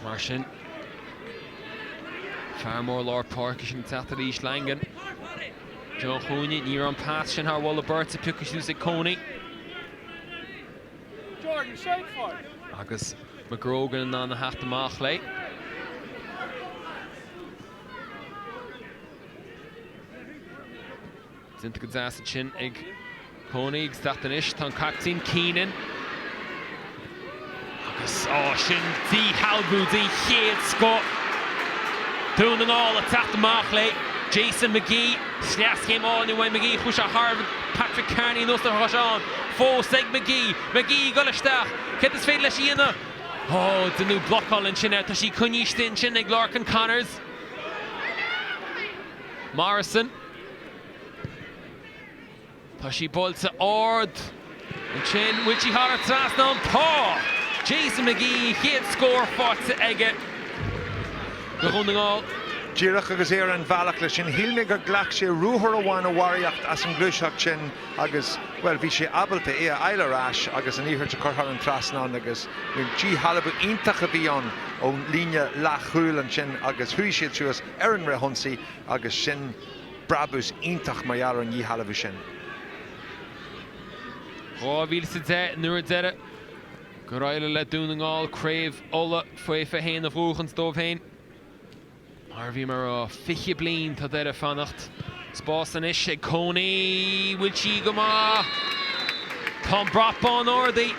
Mar sin, fear mór lár páirce sin ag teacht arís, Langan. John Cooney, ní raibh an pas sin thar mholadh beirte, pioctha suas ag Cooney. Agus McGrogan in ann a theacht amach léi. Déanta go deas ansin ag Cooney agus teacht anois tá an caiptín Keenan. Agus á sin díshealbhú den chéad scoth. Dún na nGall ag teacht amach léi. Jason McGee, sleaschéim álainn uaidh McGee, chuaigh sé thar Patrick Carney anuas ar chosán. Fós ag McGee. McGee ag dul isteach. Céard is féidir leis a dhéanamh? Ó, deineadh blocáil ansin air. Tá sí coinnithe istigh ansin ag Lorcan Connors. Morrison. Tá sí buailte ard ansin. Bhfuil sí thar an trasnán? Tá! Jason McGee, chéad scór faighte aige do Dhún na nGall. Díreach agus é ar an bhealach leis sin, shíl mé gur ghlac sé ruathar amháin a bharraíocht as an ghluaiseacht sin agus, bhuel, bhí sé ábalta é a fháil ar ais agus an liathróid a chur thar an trasnán agus díshealbhú iontach a bhí ann ón líne leathchúil ansin agus chuaigh siad suas ar an fhrithionsaí agus sin brabús iontach mar gheall ar an dhíshealbhú sin. 2010 nuair a deireadh gur éirigh le Dún na nGall Craobh Uladh faoi 21 a bhuachaint dóibh féin. Mar a bhí mé a rá, 20 bliain tá Doire ag fanacht. Spás anois ag Cooney. Bhfuil sí go maith? Tá an brat bán ardaithe.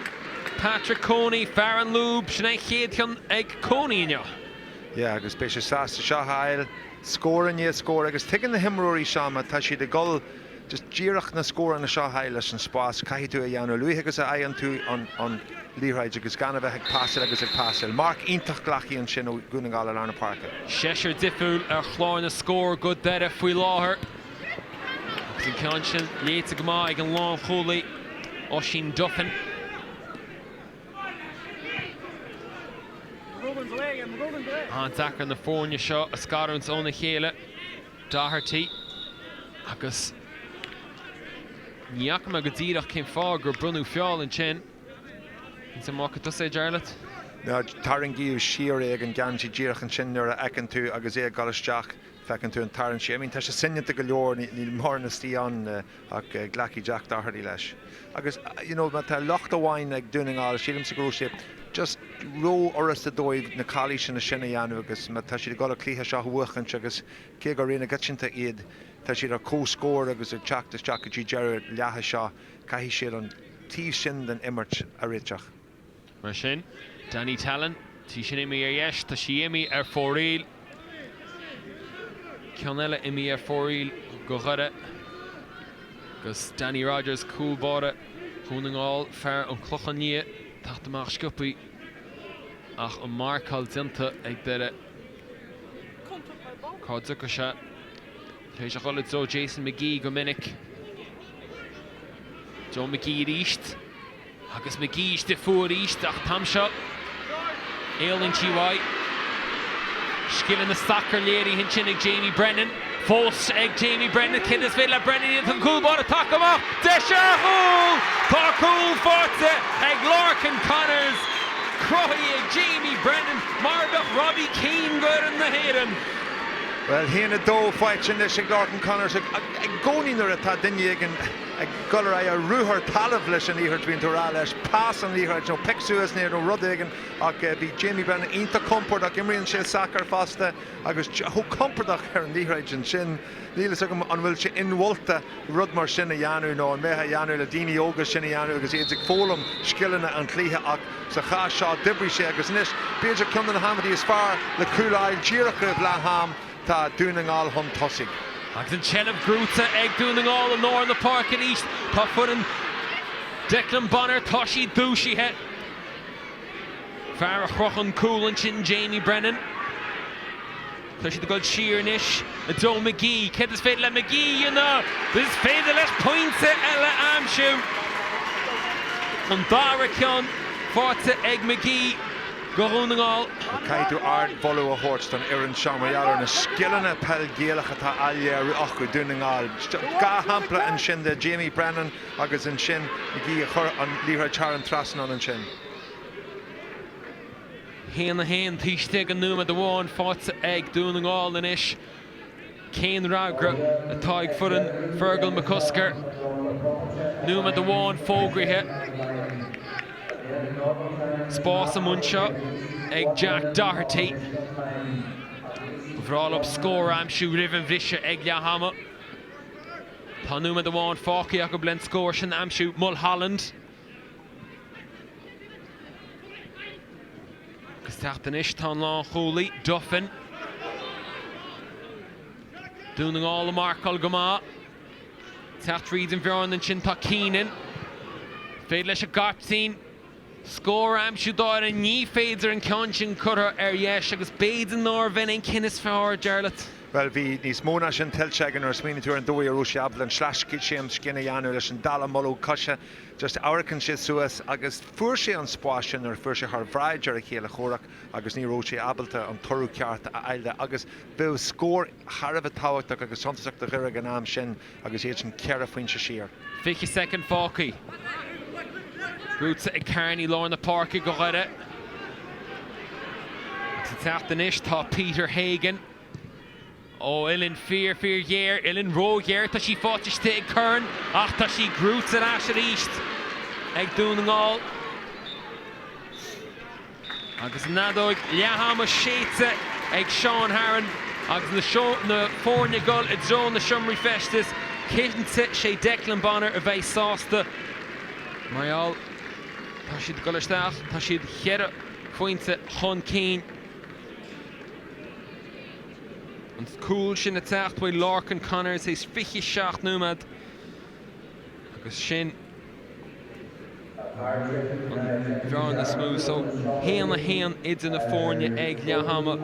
Patrick Cooney, fear an lúb. Sin é an chéad cheann ag Cooney inniu. Yeah, agus beidh sé sásta seo a fháil. Scór i ndiaidh scóir agus tuigeann na himreoirí seo má tá siad ag dul just díreach na scóranna seo a fháil leis an spás, caithfidh tú a dhéanamh luaithe agus a fhaigheann tú an liathróid agus gan a bheith ag pasáil agus ag pasáil. Marc iontach glactha ansin ó Dhún na nGall i lár na páirce. Seisear difriúil ar chlár na scór go Doire faoi láthair agus an ceann sin léite go maith ag an lánchúlaí Oisín Duffin. An-deacair na foirne seo a scarúint óna chéile. Doherty agus ní fhaca mé go díreach cén fáth gur bronnadh feall ansin. An bhfaca tusa é, Jarlath? Tarraingíodh siar é ag an gceansaí díreach ansin nuair a fheiceann tú agus é ag dul isteach, feiceann tú an tarraingt siar. I mean tá sé soineanta go leor, níl mórán istigh ann ach glacfaidh Jack Doherty leis. Agus you know má tá locht amháin ag Dún na nGall, sílimse go raibh sé just rófhurasta dóibh na calaoiseanna sin a dhéanamh agus má tá siad ag dul an cluiche seo a bhuachaint agus cé gur Rí na gCoitianta iad, tá siad ar comhscór agus ag teacht isteach go dtí deireadh leatha seo, caithfidh siad an taobh sin den imirt a réiteach. Mar sin, Danny Tallon, tá sin imithe ar dheis, tá sí imithe ar fóraoil. Ceann eile imithe ar fóraoil go Dhoire. Agus Danny Rogers, cúl báire Dhún na nGall, fear an Chlocháin Liath, teacht amach sciobthaí ach an marcáil déanta ag Doire. Cá dtiocfaidh sé? Tar éis a dhul i dtreo Jason McGee go minic. Joe McGee arís. Agus McGee istigh fúithi arís ach an t-am seo éalaíonn sí uaidh. Scileanna sacair léirithe ansin ag Jamie Brennan. Fós ag Jamie Brennan. Céard is féidir le Brennan a dhéanamh? An cúl báire tagtha amach. Deis ar chúl! Tá cúl faighte ag Lorcan Connors. Cruthaithe ag Jamie Brennan mar a bheadh Robbie Keane d'fhoireann na hÉireann. Bhuel, 1-2 faighte anois ag Lorcan Connors. I gcónaí nuair atá duine éigin ag dul ar aghaidh ar ruathar talaimh leis an liathróid, bíonn tú ag rá leis, pas an liathróid nó pioc suas é nó rud éigin ach bhí Jamie Brennan iontach compordach. Imríonn sé sacar fosta agus chomh compordach ar an liathróid ansin. Níl fhios agam an bhfuil sé inmholta rud mar sin a dhéanamh nó an mbeifeá a dhéanamh le daoine óga sin a dhéanamh agus iad ag foghlaim scileanna an chluiche ach sa chás seo d'oibrigh sé agus anois b'fhéidir ceann de na hamantaí is fearr le cúl a fháil díreach roimh leath am tá Dún na nGall chun tosaigh. Agus an tseilbh gnóthaithe ag Dún na nGall i lár na páirce arís. Tá foireann Declan Bonner, tá siad dúisithe. Fear a chroch an cúl ansin, Jamie Brennan. Tá siad ag dul siar anois i dtreo McGee. Céard is féidir le McGee a dhéanamh? Is féidir leis pointe eile a aimsiú. An dara ceann faighte ag McGee do Dhún na nGall. Caithfidh tú ardmholadh a thabhairt don fhoireann seo mar gheall ar na scileanna peil Ghaelach atá á léiriú acu, Dún na nGall. Dhá shampla ansin de Jamie Brennan agus ansin McGee a chuir an liathróid thar an trasnán ansin. 1, 1, taobh istigh de nóiméad amháin faighte ag Dún na nGall anois. Cén fhreagra atá ag foireann Fergal McCusker? Nóiméad amháin fógraithe. Spás amuigh anseo ag Jack Doherty. Ba bhreá leo scór a aimsiú roimh an bhriseadh ag leath ama. Tá nóiméad amháin fágtha acu len scór sin a aimsiú. Mulholland. Agus teacht anois tá an lánchúlaí, Duffin. Dún na nGall ag marcáil go maith. Teacht fríd an bhearna ansin tá Keenan. Féidir leis an gcaiptín scór a aimsiú dá fhoireann. Ní féidir an ceann sin curtha ar dheis agus b'fhéidir nárbh in an cinneadh is fearr, Jarlath. Bhuel, bhí níos mó ná sin tuillte aige nuair a smaoiníonn tú ar an dóigh a raibh sé ábalta an sleaschéim a dhéanamh leis an dallamullóg coise. Just amharcann sé suas agus fuair sé an spás sin nuair a fuair sé thar bhráid ar a chéile chomhrac agus ní raibh sé ábalta an toradh ceart a fháil de agus bheadh scór thar a bheith tábhachtach agus suntasach do Dhoire ag an am sin agus iad sin ceithre phointe siar. 20 soicind fágtha. Buaite ag Kearney lár na páirce do Dhoire. Agus ag teacht anois tá Peter Hagan. Ó, uillinn fíor, fíor ghéar, uillinn róghéar, tá sí faighte istigh ag Curran ach tá sí gnóthaithe ar ais arís ag Dún na nGall. Agus an fheadóg leath-ama séidte ag Seán Herron agus na foirne ag dul i dtreo na seomraí feistis, cinnte sé Declan Bonner a bheidh sásta mar gheall tá siad ag dul isteach, tá siad cheithre phointe chun cinn. An cúl sin ag teacht uaidh Lorcan Connors théis 27 nóiméad agus sin an bhearna is mó. So 1, 1 idir na foirne ag leath ama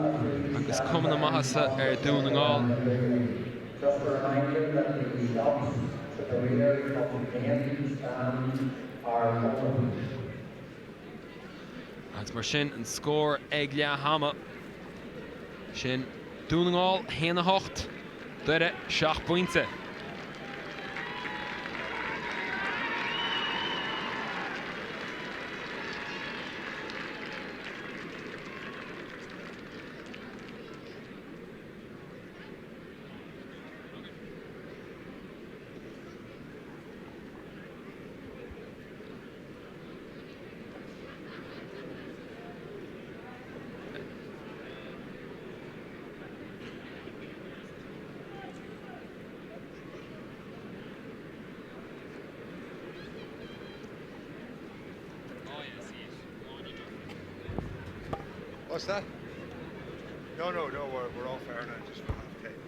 agus cuma na maitheasa ar Dhún na nGall. Agus mar sin an scór ag leath ama. Sin Dún na nGall 1, 8, Doire 7 bpointe. What's that? No, no, no, we're, we're off air now, just for half time.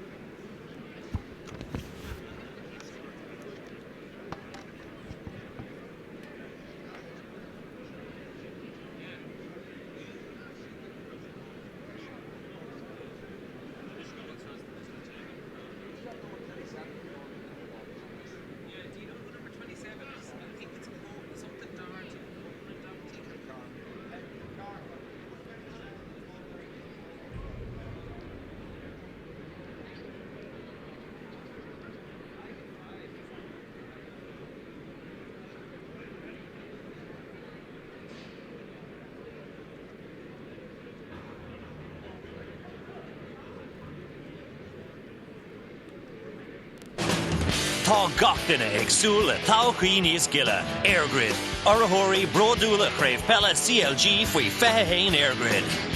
Tá gach duine ag súil le todhchaí níos gile. EirGrid, urraitheoirí bródúla Chraobh Peile CLG faoi 21 EirGrid.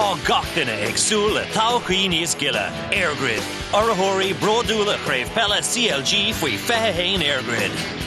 Tá gach duine ag súil le todhchaí níos gile. EirGrid, urraitheoirí bródúla Chraobh Peile CLG faoi 21 EirGrid.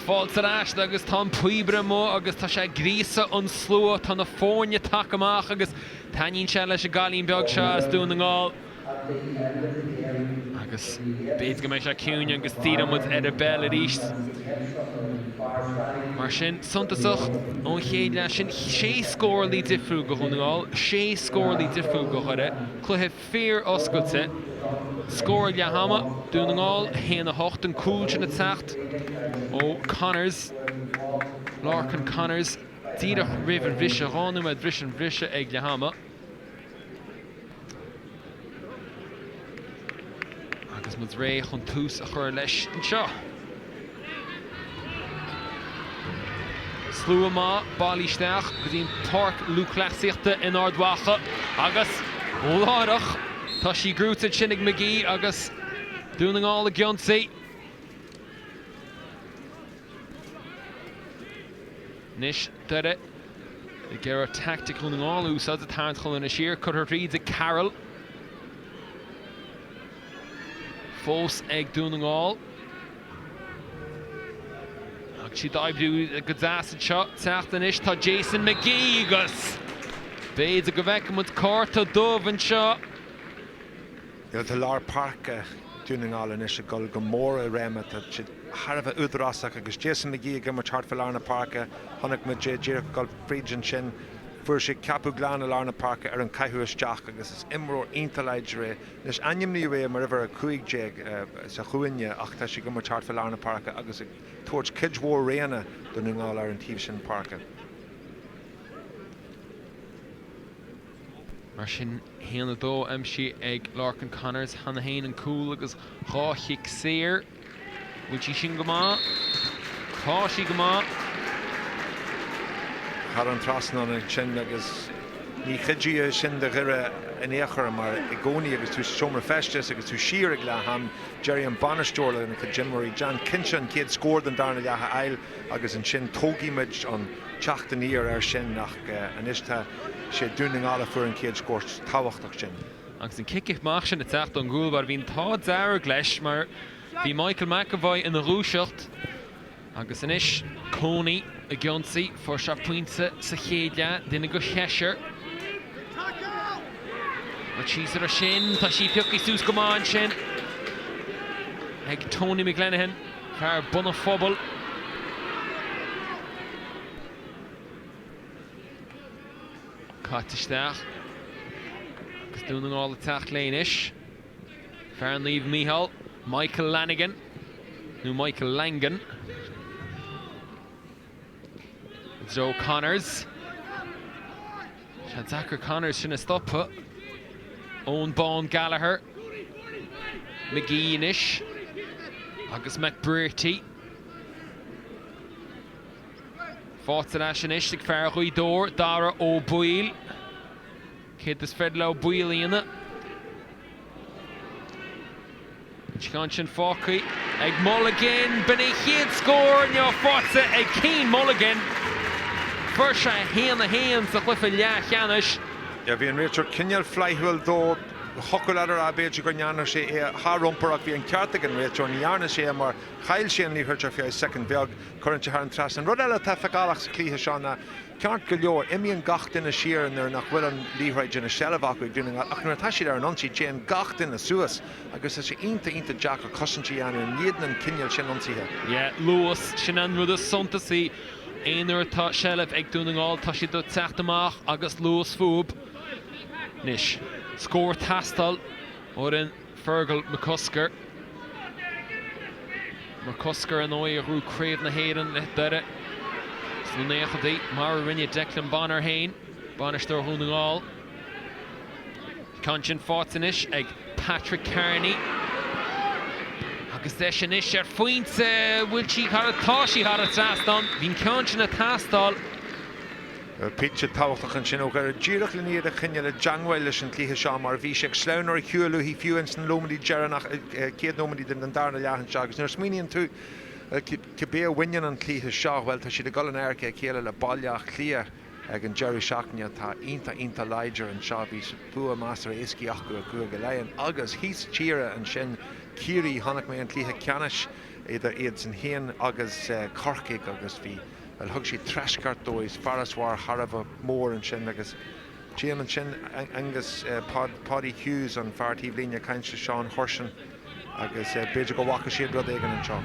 Fáilte ar ais agus tá an píobaire amuigh agus tá sé ag gríosadh an slua, tá na foirne tagtha amach agus taitníonn sé leis an gcailín beag seo as Dún na nGall. Agus b'fhéidir go mbeidh sé ciúin agus díreoidh muid ar an bpeil arís. Mar sin, suntasach ón chéad leath sin, sé scór luí difriúil do Dhún na nGall, sé scór luí difriúil do Dhoire, cluiche fíor-oscailte. Scór ag leath ama, Dún na nGall 1, 8, an cúl sin ag teacht ó Connors, Lorcan Connors, díreach roimh an bhriseadh, 2 nóiméad roimh an bhriseadh ag leath ama. Agus muid réidh chun tús a chur leis anseo. Slua maith bailithe isteach go dtí an Páirc Lúthchleasaíochta in Ard Mhacha agus láithreach tá sí gnóite ansin ag McGee agus Dún na nGall ag ionsaí. Anois Doire ag iarraidh teaictic Dhún na nGall a úsáid, ag tarraingt chun siar, curtha thríd ag Carroll. Fós ag Dún na nGall. Agus siad ag oibriú go deas anseo. Teacht anois tá Jason McGee agus b'fhéidir go bhfeicfidh muid cárta dubh anseo. Tá lár páirce Dún na nGall anois ag dul go mór i réim. Tá siad thar a bheith údarásach agus Jason McGee ag imirt thart fá lár na páirce. Chonaic muid é díreach ag dul fríd ansin. Fuair sé ceapadh glan i lár na páirce ar an caitheamh isteach agus is imreoir iontach láidir é. Anois, ainmníodh é mar uimhir 15 sa chúinne ach tá sé ag imirt thart fá lár na páirce agus ag tabhairt cuid mhór roghanna do Dhún na nGall ar an taobh sin páirce. Mar sin, 1, 2 aimsithe ag Lorcan Connors cheana féin, an cúl agus 2 chic saor. Bhfuil sí sin go maith? Tá sí go maith. Thar an trasnán ansin agus ní chuideoidh sin do Dhoire in aon chor mar i gcónaí agus tú sa seomra feistis agus tú siar ag leath am, déarfaidh an bainisteoir lena chuid imreoirí, déan cinnte an chéad scór den darna leath a fháil agus ansin tógfaidh muid an teacht aniar air sin ach anois tá sé Dún na nGall a fuair an chéad scór tábhachtach sin. Agus an cic amach sin ag teacht ón gcúl báire, bhí an t-ádh dearg leis mar bhí Michael McEvoy ina dhúiseacht agus anois Cooney ag ionsaí. Fuair sé pointe sa chéad leath, duine de sheisear. Rud síos ar sin, tá sí pioctha suas go maith ansin ag Tony McLenaghan, fear Bun an Phobail. Caite isteach agus Dún na nGall ag teacht léi anois. Fear Naomh Mícheál, Michael Lanigan, nó Michael Langan. I dtreo Connors. Sé deacair Connors sin a stopadh. Eoin Bán Gallagher. McGee anois. Agus McBrearty. Faighte ar ais anois ag fear Ghaoth Dobhair, Dara Ó Baoill. Céard is féidir le Ó Baoill a dhéanamh? An ceann sin fágtha ag Mulligan. B'in é a chéad scór inniu faighte ag Cian Mulligan. Fuair sé 1-1 sa chluiche leathcheannais. Bhí an réiteoir cineál flaithiúil dó. Thiocfadh leat a rá b'fhéidir go ndearna sé é a sháriompar ach bhí an ceart ag an réiteoir, ní dhearna sé é mar chaill sé an liathróid ar feadh soicind bheag. Cuireann sé thar an trasnán. Rud eile atá feiceálach sa chluiche seo ná, ceart go leor, imíonn gach duine siar nuair nach bhfuil an liathróid ina seilbh acu ag Dún na nGall ach nuair atá siad ar an ionsaí téann gach duine suas agus tá sé iontach, iontach deacair cosaint a dhéanamh in éadan an cineál sin ionsaithe. Yeah, luas, sin an rud is suntasaí. Aon uair atá seilbh ag Dún na nGall tá siad ag teacht amach agus luas fúthu. Anois, scór ag teastáil ó fhoireann Fergal McCusker. McCusker ar ndóigh a ghnóthaigh Craobh na hÉireann le Doire sna naochadaí, mar a rinne Declan Bonner féin, bainisteoir Dhún na nGall. Ceann sin faighte anois ag Patrick Carney. Agus deis anois ar phointe, bhfuil sí thar, tá sí thar an trasnán. Bhí an ceann sin ag teastáil. Pointe tábhachtach ansin ó Dhoire díreach lena iad a choinneáil i dteangmháil leis an chluiche seo mar bhí sé ag sleamhnú ar shiúl uathu fiú ins na nóiméadaí deireanach, chéad nóiméadaí den darna leath anseo agus nuair a smaoiníonn tú cibé a bhaineann an cluiche seo, bhuel tá siad ag dul in adharca a chéile le Baile Átha Cliath ag an deireadh seachtaine atá iontach iontach láidir anseo. Bhí bua measartha éascaí acu ar Chúige Laighean agus thíos tíre ansin. Ciarraí. Chonaic mé an cluiche ceannais idir iadsan féin agus Corcaigh agus bhí, bhuel, thug siad treisceart dóibh farasbarr thar a bheith mór ansin agus tchím ansin Aengus Páidí Hughes, an fear taobh líne, ag caint le Seán Hurshon agus b'fhéidir go bhfaca siad rud éigin anseo.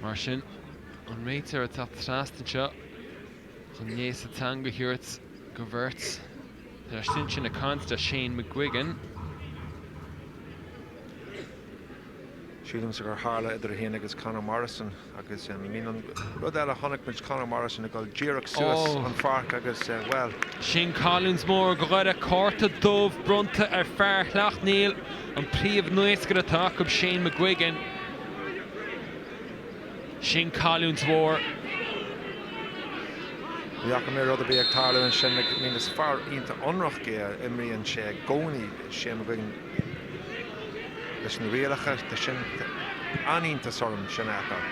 Mar sin, an réiteoir ag teacht trasna anseo chun léasadh teanga a thabhairt do bheirt. Tá sé ansin ag caint le Shane McGuigan. Sílimse gur tharla idir é féin agus Conor Morrison agus I mean an rud eile chonaic muid Conor Morrison ag dul díreach suas an pháirc agus bhuel. Sin cailliúint mhór do Dhoire, cárta dubh bronnta ar fear Shleacht Néill, an príomh-naoscaire atá acu, Shane McGuigan. Sin cailliúint mhór. Ní fhaca mé rud ar bith ag tarlú ansin. I mean is fear iontach ionraic é, imríonn sé i gcónaí, Shane McGuigan, leis na rialacha. Tá sin an-iontas orm sin a fheiceáil.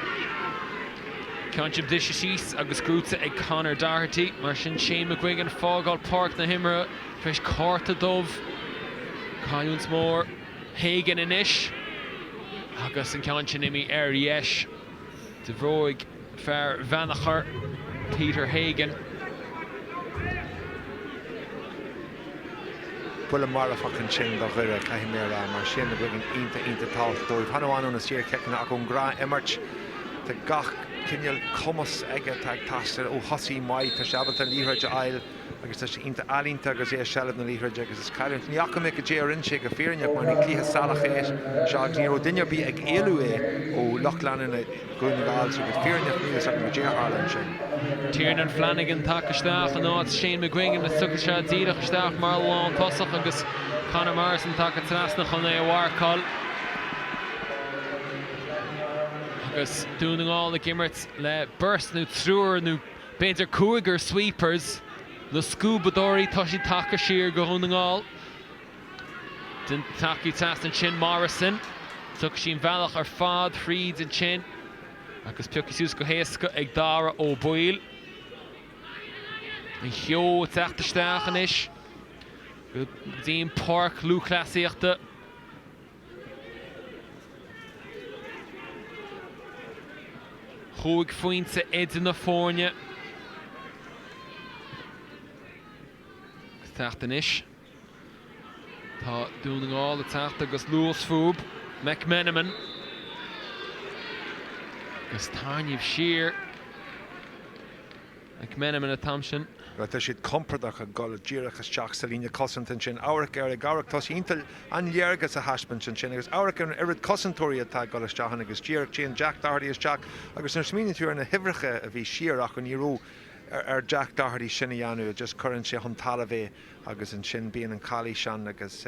Ceann sin briseadh síos agus gnóthaithe ag Conor Doherty. Mar sin Shane McGuigan ag fágáil páirc na himeartha tar éis cárta dubh. Cailliúint mhór. Hagan anois agus an ceann sin imithe ar dheis de bhróig fear Bheannchar, Peter Hagan. Buille marfach ansin do Dhoire, caithfidh mé a rá, mar Shane McGuigan iontach, iontach tábhachtach dóibh. Chan amháin ó na saorchiceanna ach ón ngnáthimirt. Tá gach cineál cumas aige atá ag teastáil ó thosaí maith. Tá sé ábalta an liathróid a fháil agus tá sé iontach ealaíonta agus é i seilbh na liathróide agus is cailliúint. Ní fhaca mé cad é a rinne sé go fírinneach mar ní cluiche salach é seo agus ní raibh duine ar bith ag éalú é ó lucht leanúna Dhún na nGall so go fírinneach níl fhios agam cad é a tharla ansin. Tiernan Flanagan tagtha isteach in áit Shane McGuigan is tiocfaidh sé díreach isteach mar lántosach agus Conor Morrison tagtha trasna chun é a mharcáil. Agus Dún na nGall ag imirt le beirt nó triúr nó B'fhéidir cúigear sweepers, na scuabadóirí, tá siad tagtha siar go Dhún na nGall. Den tacaí trasna ansin, Morrison. Tiocfaidh sí an bhealach ar fad thríd ansin agus pioctha suas go héasca ag Dara Ó Baoill. An cheo ag teacht isteach anois go dtí an páirc lúthchleasaíochta. Chúig phointe idir na foirne. Ag teacht anois. Tá Dún na nGall ag teacht agus luas fúthu. McMenamin. Agus tarraingíodh siar. McMenamin an t-am sin. Bhuel, tá siad compordach ag dul díreach isteach sa líne cosanta ansin. Amharc air ag amharc, tá sé iontach an léargas a thaispeáint ansin agus amharc ar an oiread cosantóirí atá ag dul isteach ann agus díreach téann Jack Doherty isteach agus nuair a smaoiníonn tú ar na huimhreacha a bhí siar acu ní raibh ar Jack Doherty sin a dhéanamh, just cuireann sé chun talaimh é agus ansin bíonn an calaois ann agus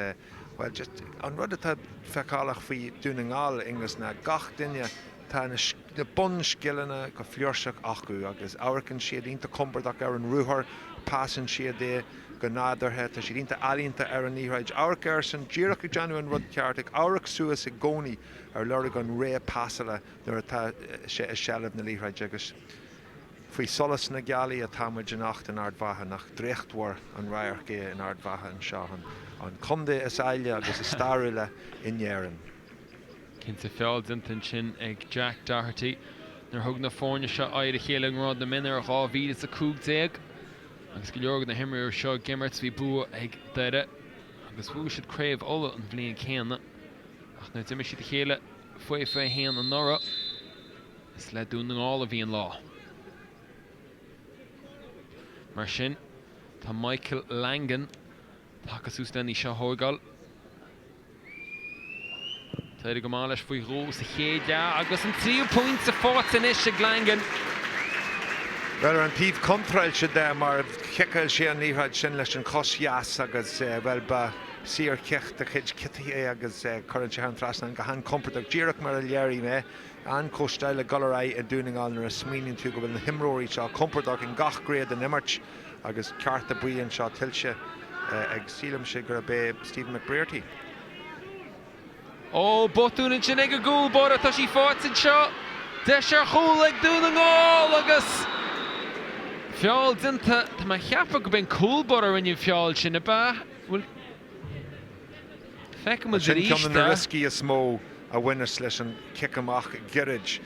bhuel just an rud atá feiceálach faoi Dún na nGall, Aonghus, ná gach duine Tá na bunscileanna go flúirseach acu agus amharcann siad iontach compordach ar an ruathar, pasann siad é go nádúrtha, tá siad iontach ealaíonta ar an liathróid. Amharc airsean, díreach ag déanamh an rud ceart, ag amharc suas i gcónaí ar lorg an rogha pasála nuair atá sé i seilbh na liathróide agus faoi solas na gealaí atá muid anocht in Ard Mhacha. Nach draíochtmhar an radharc é in Ard Mhacha anseo, an contae is áille agus is stairiúla in Éirinn. Cinnte feall déanta ansin ag Jack Doherty nuair a thug na foirne seo aghaidh ar a chéile i ngrád na mionúr 2015 agus go leor de na himreoirí seo ag imirt bhí bua ag Doire agus bhuaigh siad Craobh Uladh an bhliain céanna ach nuair a d'imir siad a chéile faoi 21 anuraidh is le Dún na nGall a bhí an lá. Mar sin tá Michael Langan tagtha suas lena í seo a thóigeáil. D'éirigh go maith leis faoi dhó sa chéad leath agus an tríú pointe faighte anois ag Langan. Bhuel, ar an taobh contráilte de, mar chiceáil sé an liathróid sin leis an chos dheas agus, bhuel, ba saorchic de chuid Kitty é agus cuireann sé thar an trasnán go han-chompordach, díreach mar a léirigh mé. An-chóisteáil ag dul ar aghaidh i Dún na nGall nuair a smaoiníonn tú go bhfuil na himreoirí seo compordach in gach gréad den imirt agus cárta buí anseo tuillte ag, sílimse gurb é Stephen McBrearty. Ó, botún ansin ag an gcúl báire, tá sí faighte anseo. Deis ar chúl ag Dún na nGall agus. Feall déanta, tá mé a cheapadh go b'in cúl báire a rinne an feall sin, ab ea? Bhuel, feicfidh muid Sin arís ceann de na é. rioscaí is mó a bhaineas leis an chic amach gairid.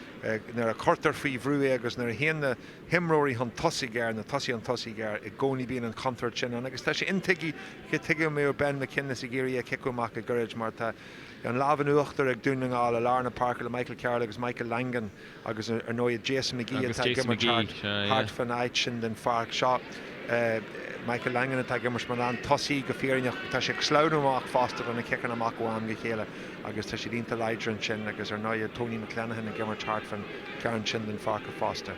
Nuair a chuirtear faoi bhrú é agus nuair a théann na himreoirí chun tosaigh air, na tosaithe chun tosaigh air, i gcónaí bíonn an chontúirt sin ann. Agus tá sé intuigthe, cad chuige a mbeadh Ben McGuinness ag iarraidh é a chiceadh amach go gairid mar tá an lámh in uachtar ag Dún na nGall i lár na páirce le Michael Carroll agus Michael Langan. Agus ar ndóigh Jason McGee Agus atá ag Jason imirt McGee, thart, sea, yeah. thart fan áit sin den pháirc seo. Michael Langan atá ag imirt mar lántosaí go fírinneach. Tá sé ag sleamhnú amach fosta do na ciceanna amach ó am go chéile agus tá siad iontach láidir ansin agus ar ndóigh Tony McClenaghan ag imirt thart fan chearn sin den pháirc fosta.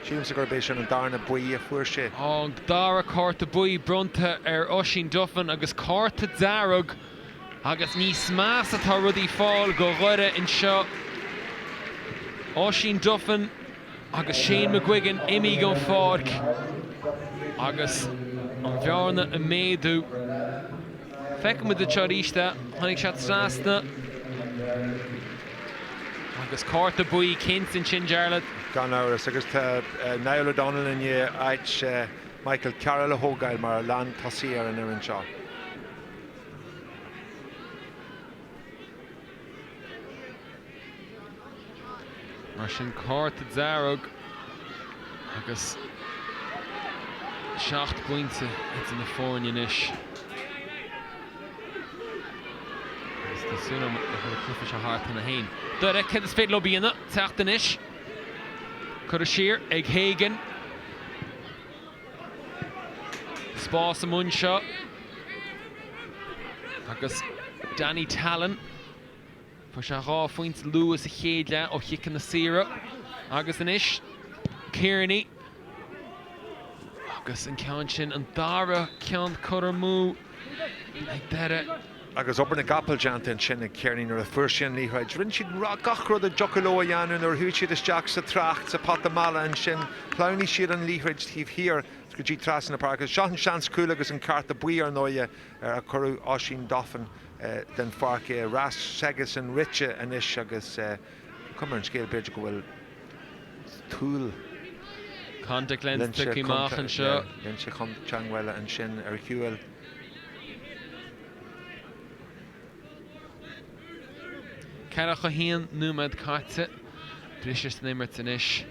Sílimse gurb é sin an darna buí a fuair sé. An dara cárta buí bronnta ar Oisín Duffin agus cárta dearg Agus níos measa atá rudaí ag fáil do Dhoire anseo. Oisín Duffin agus Shane McGuigan imithe den pháirc agus an bhearna ag méadú. Feicfidh muid anseo arís é. Tháinig sé trasna agus cárta buí cinnte ansin, Jarlath. Gan amhras. Agus tá Niall O'Donnell i ndiaidh áit Michael Carroll a thógáil mar lántosaí ar an fhoireann seo. Mar sin cárta dearg agus 7 bpointe idir na foirne anois. Agus tá súil agam go bhfuil an cluiche seo thart cheana féin. Doire, céard is féidir leo a dhéanamh? Teacht anois. Curtha siar ag Hagan. Spás amuigh anseo agus Danny Tallon, fuair sé 2 phointe luath sa chéad leath ó chiceanna saora agus anois Kearney agus an ceann sin, an dara ceann curtha amú ag Doire. Agus obair na gcapall déanta ansin ag Kearney nuair a fuair sé an liathróid. Rinne siad gach rud a dtiocfadh leo a dhéanamh nuair a chuaigh siad isteach sa trácht, sa pota meala ansin. Shleamhnaigh siad an liathróid taobh thiar go dtí trasna na páirce. Seo an seans cúil agus an cárta buí ar ndóighe ar a cuireadh Oisín Duffin den pháirc. É rás s'aigesean rite anois agus cuma ar an scéal b'fhéidir go bhfuil túl Contact lens tugtha amach anseo. Lionsa teagmhála ansin ar shiúl. 41 nóiméad caite, briseadh san imirt anois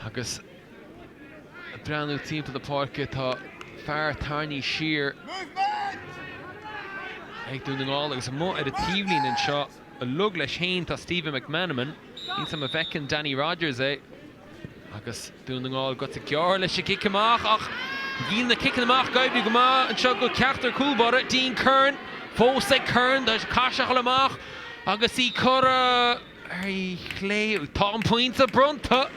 agus ag breathnú timpeall na páirce tá fear tarraingthe siar ag Dún na nGall agus amuigh ar an taobhlíne anseo uilig leis féin tá Stephen McMenamin. Níl 's a'm an bhfeiceann Danny Rogers é. Agus Dún na nGall gaibhte gearr leis an gcic amach ach níl na ciceanna amach ag oibriú go maith anseo do cheachtar cúl báire. Dean Curran fós ag Curran, caithfidh sé a dhul amach agus í curtha ar a chlé. Tá an pointe bronnta!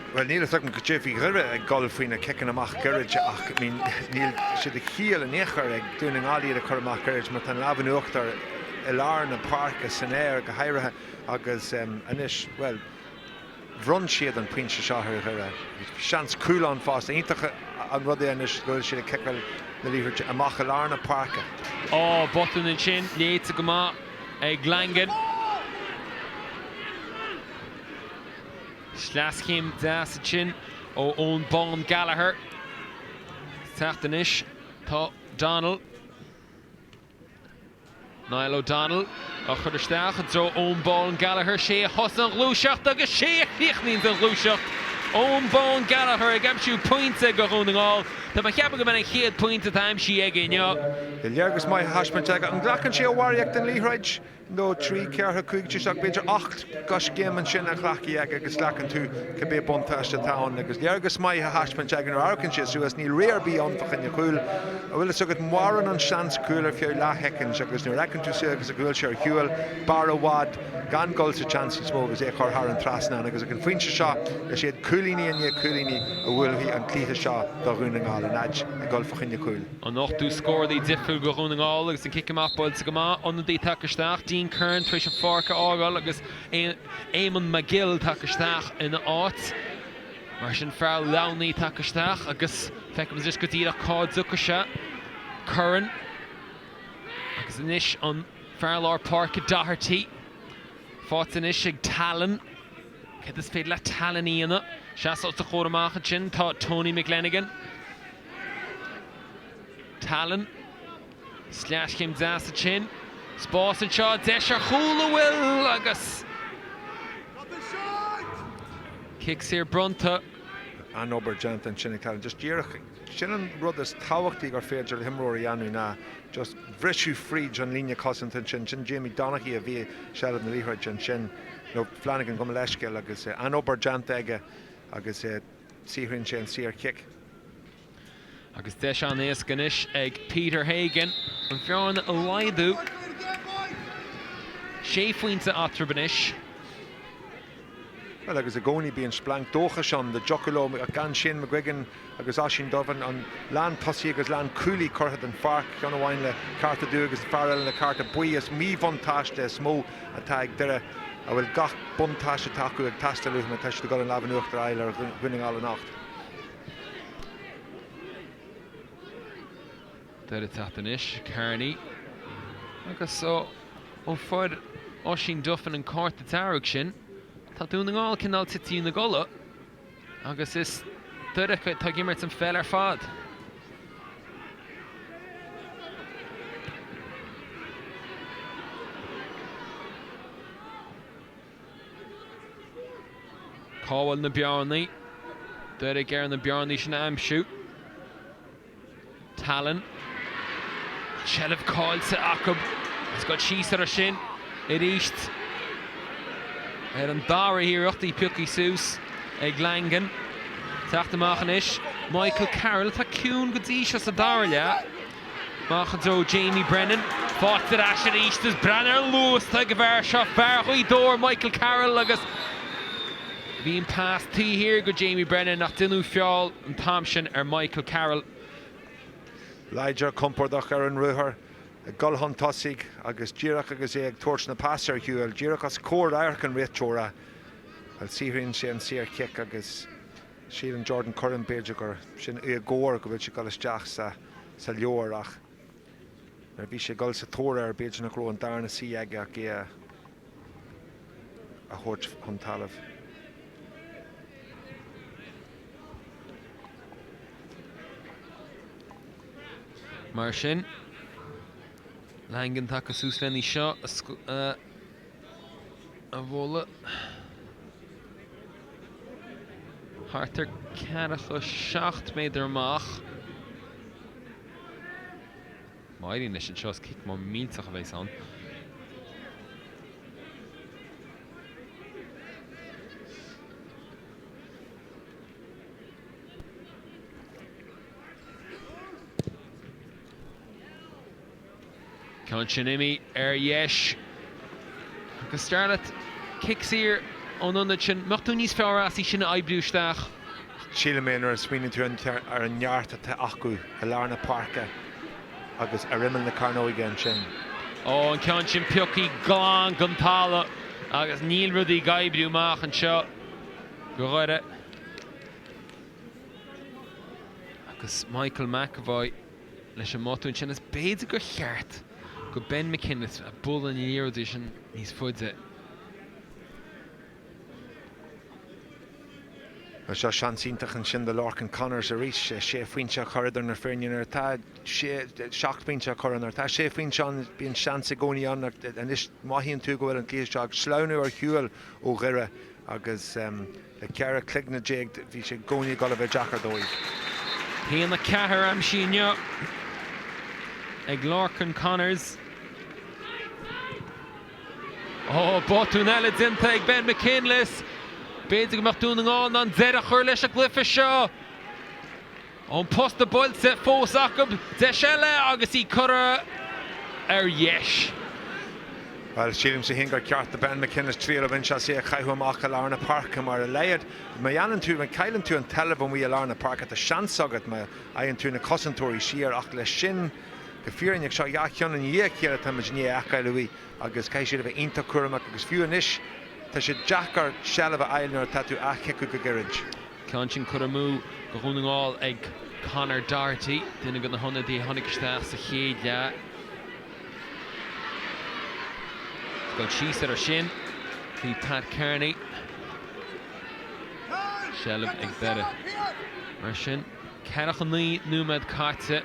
Bhuel, níl a fhios agam goidé faoi Dhoire ag dul faoi na ciceanna amach gairid ach I mean níl sé de chiall in aon chor ag Dún na nGall iad a chur amach gairid mar tá an lámh in uachtar i lár na páirce, san aer go háirithe. Agus anois, bhuel, bhronn siad an pointe seo ar Dhoire. Seans cúl ann fosta. Iontach an rud é anois go bhfuil siad ag ciceáil na liathróide amach i lár na páirce. Á, botún ansin, léite go maith ag Langan. Sleaschéim deas ansin ó Eoin Bán Gallagher. Teacht anois, tá Donnell. Niall O'Donnell á chur isteach i dtreo Eoin Bán Gallagher. Sé a thosaigh an ghluaiseacht agus sé a chríochnaíonn an ghluaiseacht. Eoin Bán Gallagher ag aimsiú pointe do Dhún na nGall. Tá mé ag ceapadh go mbeidh an chéad pointe atá aimsithe aige inniu. Léargas maith á thaispeáint aige. An nglacann sé a bharraíocht den liathróid? nó 3, 4, 5, 6, 7, b'fhéidir 8 gcoiscéim ansin á ghlacadh aige agus glacann tú cibé buntáiste atá ann agus léargas maith á thaispeáint aige nuair a amharcann sé suas, níl ré ar bith ann fá choinne chúil. An bhfuil fhios agat, maireann an seans cúil ar feadh leathshoicind agus nuair a fheiceann tú suas agus go bhfuil sé ar shiúl, b'fhearr i bhfad gan dul sa tseans níos mó agus é a chur thar an trasnán agus ag an phointe seo is iad cúilíní i ndiaidh cúilíní a bhuailfidh an cluiche seo do Dhún na nGall in áit ag dul fá choinne cúil. An ochtú scórálaí difriúil do Dhún na nGall agus an cic amach buailte go maith. Ionadaí tagtha isteach, Dean Curran tar éis an pháirc a fhágáil agus Éamonn McGill tagtha isteach ina áit. Mar sin fear Lamhnaí tagtha isteach agus feicfimid anois go díreach cá dtiocfaidh sé. Curran agus anois an fear lár páirce Doherty. Faighte anois ag Tallon. Céard is féidir le Tallon a dhéanamh? Seasamh os a chomhair amach ansin tá Tony McLenaghan. Tallon. Sleaschéim deas ansin. Spás anseo, deis ar chúl an bhfuil agus cic saor bronnta. An-obair déanta ansin ag Tallon. Just díreach, sin an rud is tábhachtaí gur féidir le himreoir a dhéanamh ná just briseadh fríd an líne cosanta ansin. Sin Jamie Donaghy a bhí i seilbh na liathróide ansin, nó Flanagan gabh mo leithscéal agus an-obair déanta aige agus saothraíonn sé an saor-chic. Agus deis an-éasca anois ag Peter Hagan an bhearna a laghdú. Sé phointe eatarthu anois. Bhuel, agus i gcónaí bíonn splanc dóchais ann dá dtiocfadh leo ach gan Shane McGuigan agus Oisín Duffin, an lántosaí agus lánchúlaí curtha den pháirc, ceann amháin le cárta dubh agus an fear eile le cárta buí. Is míbhuntáiste is mó atá ag Doire a bhfuil gach buntáiste atá acu ag teastáil uathu má tá siad ag dul an lámh in uachtar a fháil ar Dhún na nGall anocht. Doire ag teacht anois, Kearney agus ó fuair Oisín Duffin an cárta dearg sin, tá Dún na nGall cineál tite ina gcodladh agus is Doire atá ag imirt an pheil ar fad. Cá bhfuil na bearnaí? Doire ag iarraidh na bearnaí sin a aimsiú. Tallon. Seilbh caillte acu. Is dul síos orthu sin arís ar an dara hiarracht. Í pioctha suas ag Langan. Teacht amach anois. Michael Carroll atá ciúin go dtí seo sa dara leath. Amach i dtreo Jamie Brennan. Faighte ar ais arís is breathnaigh ar an luas atá ag an bhfear seo, fear Ghaoth Dobhair, Michael Carroll agus bhí an pas taobh thiar go Jamie Brennan ach deineadh feall an t-am sin ar Michael Carroll. Láidir compordach ar an ruathar, ag dul chun tosaigh agus díreach agus é ag tabhairt na paise ar shiúl, díreach os comhair radharc an réiteora, bhuel, saothraíonn sé an saor-chic agus Síleann Jordan Curran b'fhéidir gur sin éagóir go bhfuil sé ag dul isteach sa sa leabhar ach nuair a bhí sé ag dul sa tóir air b'fhéidir nach raibh an darna suí aige ach é a thabhairt chun talaimh. Mar sin, Langan tagtha suas lena í seo a. a bhualadh thart ar ceathracha 7 méadar amach. Má éiríonn leis anseo, is cic mór millteach a bheas ann. Ceann sin imithe ar dheis agus dar leat cic saor ón ionad sin, mbeadh tú níos fearr as í sin a oibriú isteach? Sílim é nuair a smaoiníonn tú ar an neart atá acu i lár na páirce agus ar imeall na cearnóige ansin. Ó, an ceann sin pioctha glan den talamh agus níl rudaí ag oibriú amach anseo do Dhoire. Agus Michael McEvoy. leis an mbotún sin is b'fhéidir gur cheart go Ben McKinless a bualadh na liathróidí sin níos faide. Bhuel, seo seans iontach ansin do Lorcan Connors arís, sé phointe a chur idir na foirne nuair atá sé, seacht bpointe a chur nuair atá sé phointe ann bíonn seans i gcónaí ann ach anois mothaíonn tú go bhfuil an cluiche seo ag sleamhnú ar shiúl ó Dhoire agus Le 14 cloigne bhí sé i gcónaí ag dul a bheith deacair dóibh. 1-4 aimsithe inniu ag Lorcan Connors. Ó, botún eile déanta ag Ben McKinless. B'fhéidir go mbeadh Dún na nGall in ann deireadh a chur leis an gcluiche seo. An posta buailte fós acu, deis eile agus í curtha ar dheis. Bhuel, sílimse féin gur ceart do Ben McKinless triail a bhaint as é a chaitheamh amach i lár na páirce mar a laghad má dhéanann tú, má chailleann tú an tseilbh amuigh i lár na páirce tá seans agat má fhaigheann tú na cosantóirí siar ach leis sin, go fírinneach, seo dhá cheann i ndiaidh a chéile atá muid i ndiaidh a fheiceáil uaidh agus caithfidh siad a bheith iontach cúramach agus fiú anois tá sé deacair seilbh a fháil nuair atá tú á chiceadh go gairid. Ceann sin curtha amú do Dhún na nGall ag Conor Doherty, duine de na hionadaithe a tháinig isteach sa chéad leath. Ag dul síos air sin, bhí Pat Kearney. Seilbh ag Doire. Mar sin, 49 nóiméad caite.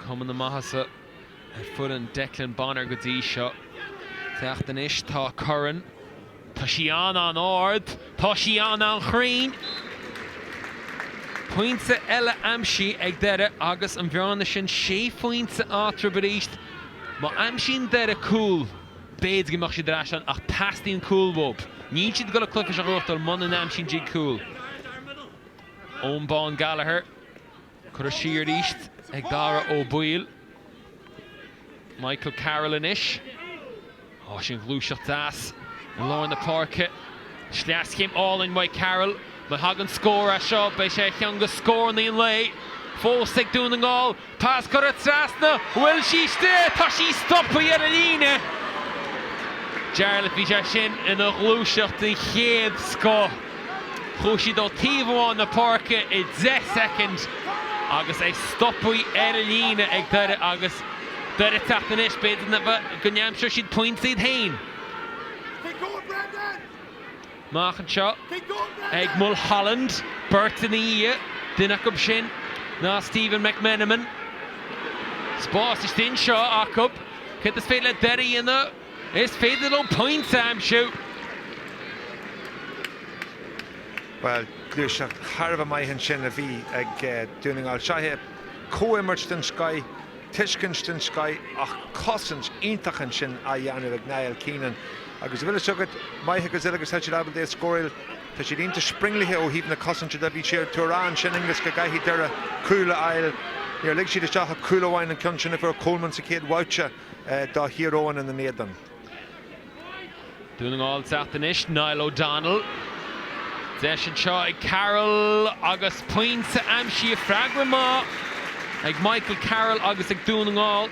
Cuma na maitheasa ar foireann Declan Bonner go dtí seo. Teacht anois tá Curran. Tá sí an-an-ard. Tá sí an-an-chruinn. Pointe eile aimsithe ag Doire agus an bhearna sin sé phointe eatarthu arís. Má aimsíonn Doire cúl, b'fhéidir go mbeadh siad ar ais ann ach teastaíonn cúl uathu. Níl siad ag dul an cluiche seo a ghnóthachtáil muna n-aimsíonn siad cúl. Eoghan Bán Gallagher. Curtha siar arís ag Dara Ó Baoill. Michael Carroll anois. Á, sin gluaiseacht deas i lár na páirce. Sleaschéim álainn uaidh Carroll. Má thagann scór as seo, beidh sé ar cheann de scóranna an lae. Fós ag Dún na nGall. Pas curtha trasna. Bhfuil sí istigh? Tá sí stoptha ar an líne. Jarlath, bhí sé sin ina ghluaiseacht den chéad scoth. Chuaigh siad ó taobh amháin na páirce i 10 soicind agus é stoptha ar an líne ag Doire agus Doire ag teacht anois, b'fhéidir go n-aimseoidh siad pointe iad féin. Amach anseo ag Mulholland, beirt ina dhiaidh, duine acu sin ná Stephen McMenamin. Spás istigh anseo acu, céard is féidir le Doire a dhéanamh? Is féidir leo pointe a aimsiú. Bhuel, gluaiseacht thar a bheith maith ansin a bhí ag Dún na nGall. Seo é comhimirt den scoith, tuiscint den scoith ach cosaint iontach ansin á dhéanamh ag Niall Keenan. Agus an bhfuil fhios agat, maith agus uile agus tá siad ábalta é a scóráil, tá siad iontach sprionlaithe ó thaobh na cosainte de. Bhí sé tú a rá ansin, Aengus, go gcaithfidh Doire cúl a fháil. Níor lig siad isteach ach cúl amháin, an ceann sin a fuair Coleman sa chéad bhabhta. do Thír Eoghain ina n-éadan. Dún na nGall teacht anois, Niall O'Donnell. Deis anseo ag Carroll agus pointe aimsithe, freagra maith ag Michael Carroll agus ag Dún na nGall.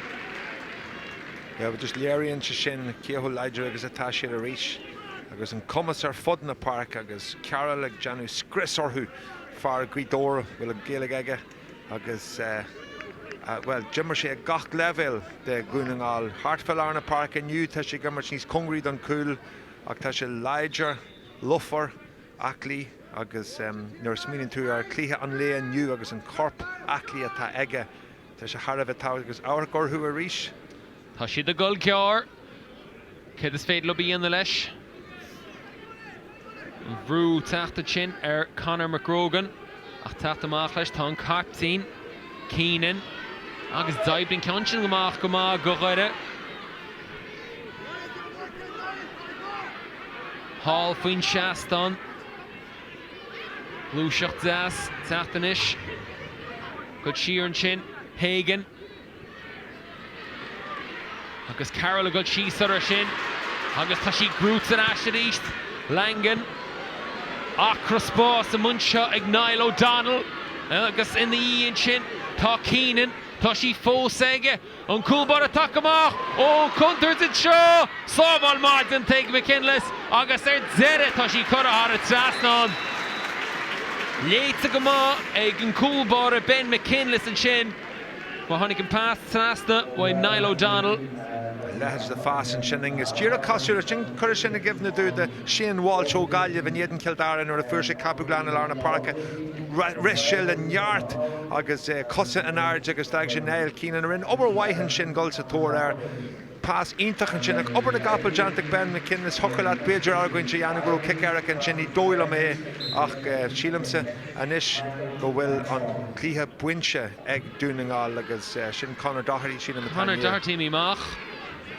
Yeah, but just léiríonn sé sin cé chomh láidir agus atá siad arís agus an cumas ar fud na páirce agus Carroll ag déanamh scrios orthu, fear Ghaoth Dobhair, bhfuil an Ghaeilge aige. Agus, bhuel, d'imir sé ag gach leibhéal do Dhún na nGall. Thart fá lár na páirce inniu, tá sé ag imirt níos cóngaraí don chúl ach tá sé láidir, lúfar, aclaí agus nuair a smaoiníonn tú ar chluiche an lae inniu agus an corp aclaí atá aige, tá sé thar a bheith tábhachtach agus amharc orthu arís. Tá siad ag dul gearr. Céard is féidir leo a dhéanamh leis? An brú teacht ansin ar Conor McGrogan ach teacht amach leis tá an caiptín, Keenan, agus d'oibrigh an ceann sin amach go maith do Dhoire. Thall faoin seastán. Gluaiseacht deas teacht anois. Dul siar ansin, Hagan. Agus Carroll ag dul síos orthu sin agus tá sí gnóite ar ais arís. Langan. Acra spáis amuigh anseo ag Niall O'Donnell agus ina dhiaidh ansin tá Keenan. Tá sí fós aige. An cúl báire tagtha amach ó contúirt anseo! Sábháil maith déanta ag McKinless agus ar deireadh tá sí curtha thar an trasnán. Léite go maith ag an cúl báire Ben McKinless ansin. Má tháinig an pas trasna uaidh Niall O'Donnell. A leithéid de phas ansin Aengus. Díreach cosúil leis sin, cuirfidh sin i gcuimhne domh de Shane Walsh ó Ghaillimh in éadan Chill Dara nuair a fuair sé ceapadh glan i lár na páirce. Rith sé le neart agus cosa in airde agus d'fhág sé Niall Keenan a rinne obair mhaith ansin dul sa tóir air. Pas iontach ansin ach obair na gcapall déanta ag Ben McKinless. Thiocfadh leat b'fhéidir argóint a dhéanamh go raibh cic éirice ansin, ní dóigh liom é ach sílimse anois go bhfuil an cluiche bainte ag Dún na nGall agus sin Conor Doherty sílim atá Conor Doherty imithe amach.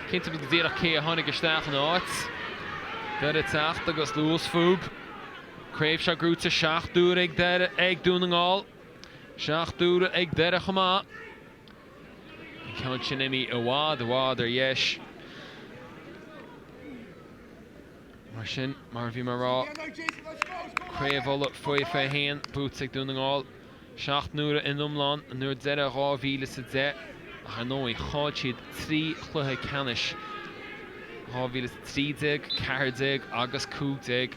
Cinnte go díreach cé a tháinig isteach ina áit. Doire ag teacht agus luas fúb. Craobh seo gnóite 7 uair ag Dún na nGall. 7 uaire ag Doire chomh maith. An ceann sin imithe i bhfad, i bhfad ar dheis. Mar sin, mar a bhí mé a rá, Craobh Uladh faoi 21 buaite ag Dún na nGall 7 n-uaire in iomlán an uair deiridh 2010 ach ar ndóigh chaill siad 3 chluiche ceannais 2013, 14 agus 15.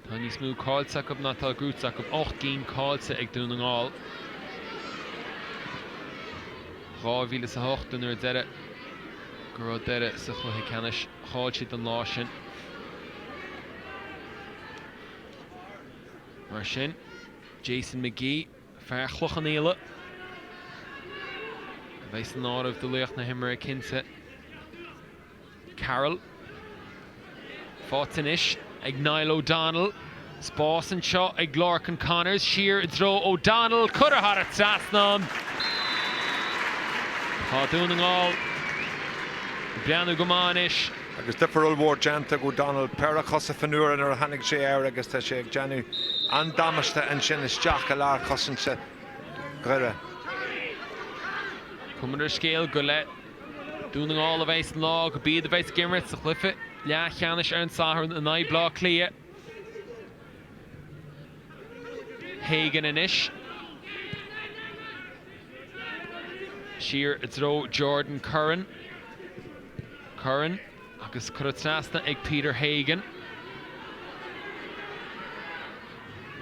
Tá níos mó caillte acu ná atá gnóite acu, 8 gcinn caillte ag Dún na nGall. 2008 an uair deiridh go raibh Doire sa chluiche ceannais. Chaill siad an lá sin. Mar sin, Jason McGee, fear Chloich Cheann Fhaola, a bheidh san áireamh do laoch na himeartha cinnte. Carroll. Faighte anois ag Niall O'Donnell. Spás anseo ag Lorcan Connors. Siar i dtreo O'Donnell. Curtha thar an trasnán. Tá Dún na nGall ag breathnú go maith anois. Agus difear ollmhór déanta ag O'Donnell. Péire cosa fán uair nuair a tháinig sé air agus tá sé ag déanamh an-damáiste ansin isteach i lár chosaint Dhoire. Cuma ar an scéal gur le Dún na nGall a bheas an lá, gurb iad a bheas ag imirt sa chluiche leathcheannais ar an Satharn in aghaidh Bhaile Átha Cliath. Hagan anois. Siar i dtreo Jordan Curran. Curran agus curtha trasna ag Peter Hagan.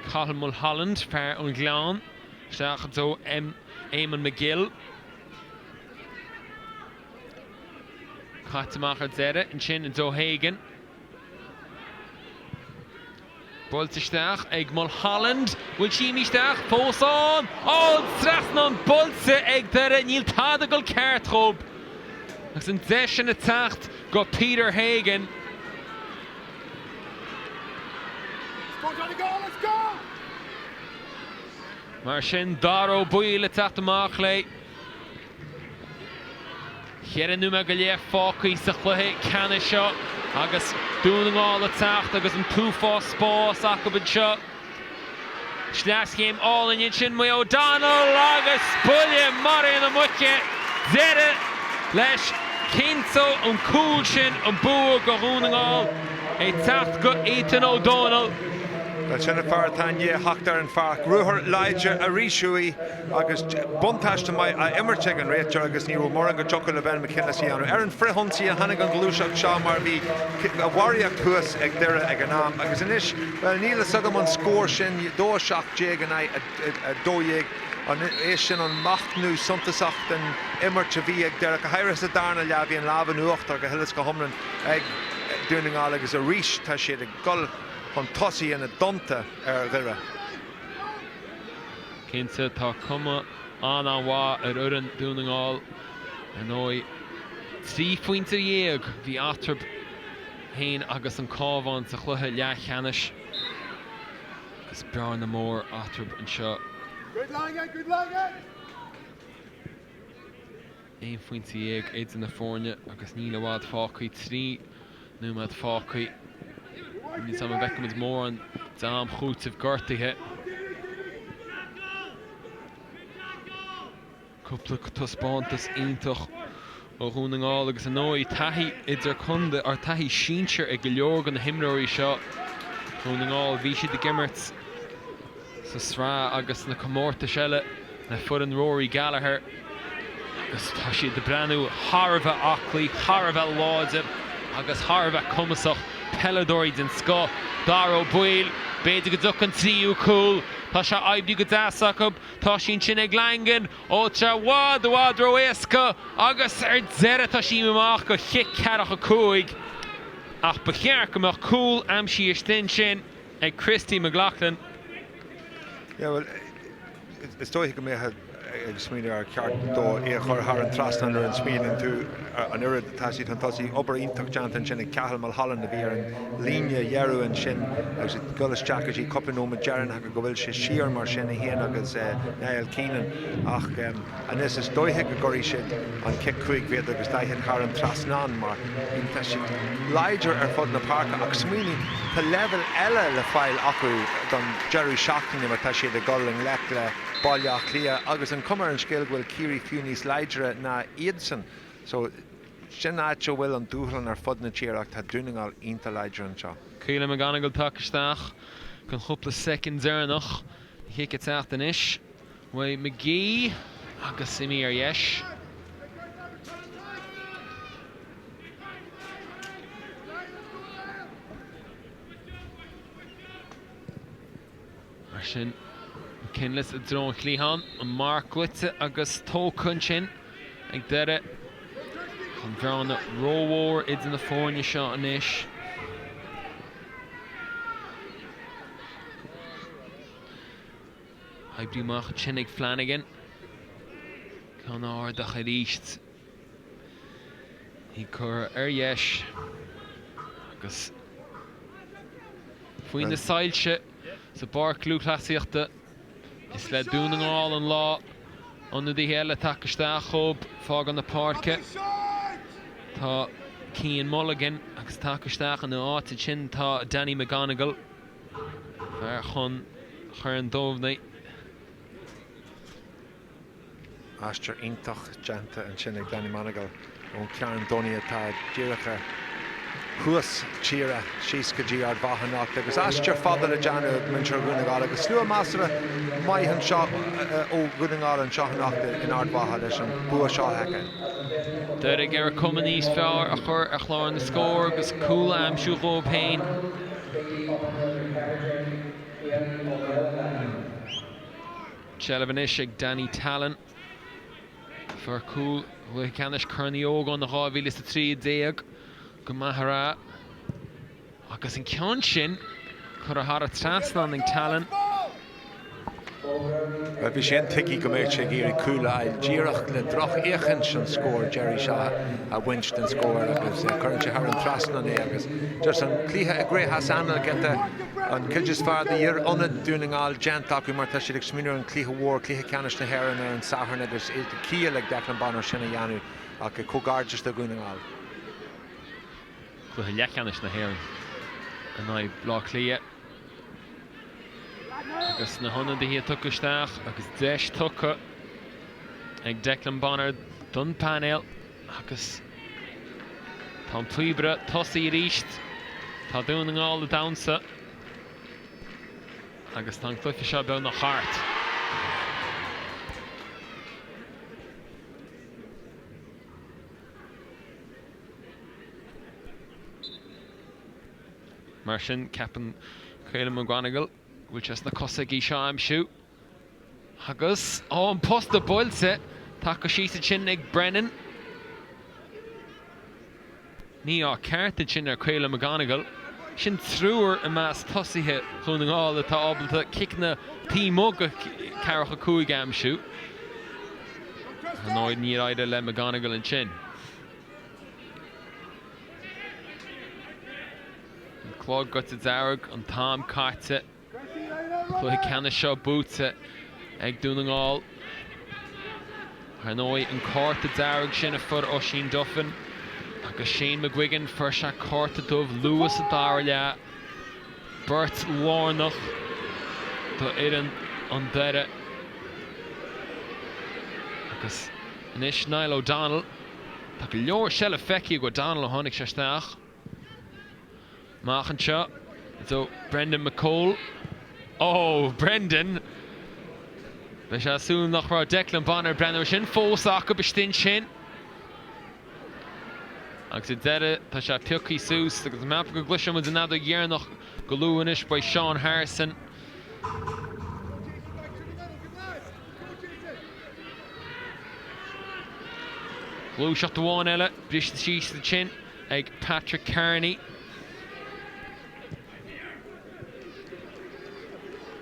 Cathal Mulholland, fear an Ghleann, isteach i dtreo Eamon McGill. Caite amach ar deireadh ansin i dtreo Hagan. Buailte isteach ag Mulholland. Bhfuil sí imithe isteach? Fós ann! Ó, trasnán buailte ag Doire. Níl tada ag dul ceart dhóibh. Agus an deis sin ag teacht go Peter Hagan. Mar sin, Dara Ó Baoill ag teacht amach léi. Cheithre nóiméad go leith fágtha sa chluiche ceannais seo agus Dún na nGall ag teacht agus an t-uafás spáis acu anseo. Sleaschéim álainn ansin uaidh O'Donnell agus buille maraithe na muice. Deireadh leis. Cinnteoidh an cúl sin an bua do Dhún na nGall. Ag teacht go Ethan O'Donnell. Bhuel, sin an fear atá i ndiaidh theacht ar an pháirc. Ruathar láidir arís uaidh agus buntáiste maith á imirt ag an réiteoir agus ní raibh mórán go dtiocfadh le Ben McKinless a dhéanamh. Ar an frithionsaí a tháinig an ghluaiseacht seo mar bhí a bharraíocht thuas ag Doire ag an am agus anois, bhuel, níl fhios agam an scór sin, 2-17 in aghaidh 12, an é sin an machnamh suntasach den imirt a bhí ag Doire, go háirithe sa darna leath, bhí an lámh in uachtar go huile is go hiomlán ag Dún na nGall agus arís tá siad ag dul chun tosaigh ina dtonnta ar Dhoire. Cinnte, tá cuma an-an-mhaith ar fhoireann Dún na nGall. Ar ndóigh, 13 phointe a bhí eatarthu féin agus an Cabhán sa chluiche leathcheannais agus bearna mór eatarthu anseo. 11 phointe idir na foirne agus níl i bhfad fágtha, 3 nóiméad fágtha. Níl 's agam an bhfeicfimid mórán d'am chúitimh gortaithe. Cúpla taispeántas iontach ó Dhún na nGall agus ar ndóigh taithí idir contae, or taithí sinsir ag go leor de na himreoirí seo. Dhún na nGall, bhí siad ag imirt sa sraith agus sna comórtais eile le foireann Rory Gallagher agus tá siad ag breathnú thar a bheith aclaí, thar a bheith láidir agus thar a bheith cumasach, peileadóirí den scoth. Dara Ó Baoill, b'fhéidir go dtiocfaidh an tríú cúl, tá sé oibrithe go deas acu, tá sí ansin ag Langan, ó tá sé i bhfad, i bhfad ró-éasca agus ar deireadh tá sí amach go chic ceathracha 5 ach ba cheart go mbeadh cúl aimsithe istigh ansin. ag Christy McLaughlin. Yeah, well, is dóiche go mbeifeá ag smaoineamh ar cheart dó é a chur thar an trasnán nuair a smaoiníonn tú an oiread atá siad chun tosaigh. Obair iontach déanta ansin ag Cathal Mulholland a bhí ar an líne dheireadh ansin agus ag dul isteach go dtí cúpla nóiméad deireanach go bhfuil sé siar mar sin é féin agus Niall Keenan ach Anois is dóiche go gcuirfidh siad an cic 5 mhéadar agus 40 thar an trasnán mar tá siad láidir ar fud na páirce ach smaoinigh, tá leibhéal eile le fáil acu don deireadh seachtaine mar tá siad ag dul i ngleic le Baile Átha Cliath agus an chuma ar an scéal go bhfuil Ciarraí fiú níos láidre ná iadsan. So sin áit a bhfuil an dúshlán ar fud na tíre ach tá Dún na nGall iontach láidir anseo. Caolan McGonagle tagtha isteach don chúpla soicind deireanach. An chic ag teacht anois. Uaidh McGee agus imithe ar dheis. Mar sin, McKinless i dtreo an chliatháin, an marc goite agus tógtha ansin ag Doire. An bhearna rómhór idir na foirne seo anois. Oibrithe amach ansin ag Flanagan. Ceann ard ach arís í curtha ar dheis agus faoi na soilse sa bPáirc Lúthchleasaíochta. Is le Dún na nGall an lá. Ionadaithe eile tagtha isteach dhóibh, fágáil na páirce. Tá Cian Mulligan agus tagtha isteach ina áit ansin tá Danny McGonigle, fear chun Charn Domhnaigh. Aistear iontach déanta ansin ag Danny Monagle ón Chearn Domhnaigh atá díreach thuas tíre síos go dtí Ard Mhacha anocht agus aistear fada le déanamh ag muintir Dhún na nGall agus slua measartha maith anseo ó Dhún na nGall anseo anocht in Ard Mhacha leis an bua seo a fheiceáil. Doire ag iarraidh cuma níos fearr a chur ar chlár na scór agus cúl a aimsiú dhóibh féin. Seilbh anois ag Danny Tallon. Fear cúil chluiche ceannais Corn Uí Ógáin 2013 go Maghera. Agus an ceann sin curtha thar an trasnán ag Tallon. Bhuel, bhí sé intuigthe go mbeadh sé ag iarraidh cúl a fháil díreach le drochfhéachaint an scór deiridh seo a bhaint den scór agus cuireann sé thar an trasnán é agus just an cluiche ag rith as anáil giota An chuid is fearr d'fhir ionaid Dún na nGall déanta acu mar tá siad ag smaoineamh ar an chluiche mhór, cluiche ceannais na hÉireann ar an Satharn agus ciall ag Declan Bonner sin a dhéanamh ach comhghairdeas do Dhún na nGall. Cluiche leathcheannais na hÉireann in aghaidh Bhaile Átha Cliath agus na hionadaithe tugtha isteach agus deis tugtha ag Declan Bonner don phainéal. Agus tá an píobaire tosaithe arís. Tá Dún na nGall ag damhsa agus tá an cluiche seo beagnach thart. Mar sin, ceapann Caolan McGonagle go bhfuil sé sna cosa aige í seo a aimsiú. Agus, ó, an posta buailte, tagtha síos ansin ag Brennan. Mí-ádh ceart ansin ar Caolan McGonagle. Sin triúr i measc tosaithe Dhún na nGall atá ábalta ciceanna taobh amuigh de cheathracha 5 a aimsiú. Ar ndóigh, níor éirigh le McGonagle ansin. An clog goite dearg, an t-am caite. Cluiche ceannais seo buaite ag Dún na nGall. Ar ndóigh, an cárta dearg sin a fuair Oisín Duffin agus Shane McGuigan, fuair sé cárta dubh luath sa dara leath. Beirt lárnach d'fhoireann an Doire. Agus anois Niall O'Donnell. Tá go leor seilbh feicthe ag O'Donnell ó tháinig sé isteach. Amach anseo do Brendan McCole. Oh, Brendan! Beidh sé ag súil nach raibh Declan Bonner ag breathnú air sin fós acu istigh ansin. Agus ar deireadh tá sé pioctha suas agus meapaim go gcloisfidh muid an fheadóg dheireanach go luath anois. Beidh Sean Harrison. Gluaiseacht amháin eile briste síos ansin. ag Patrick Carney.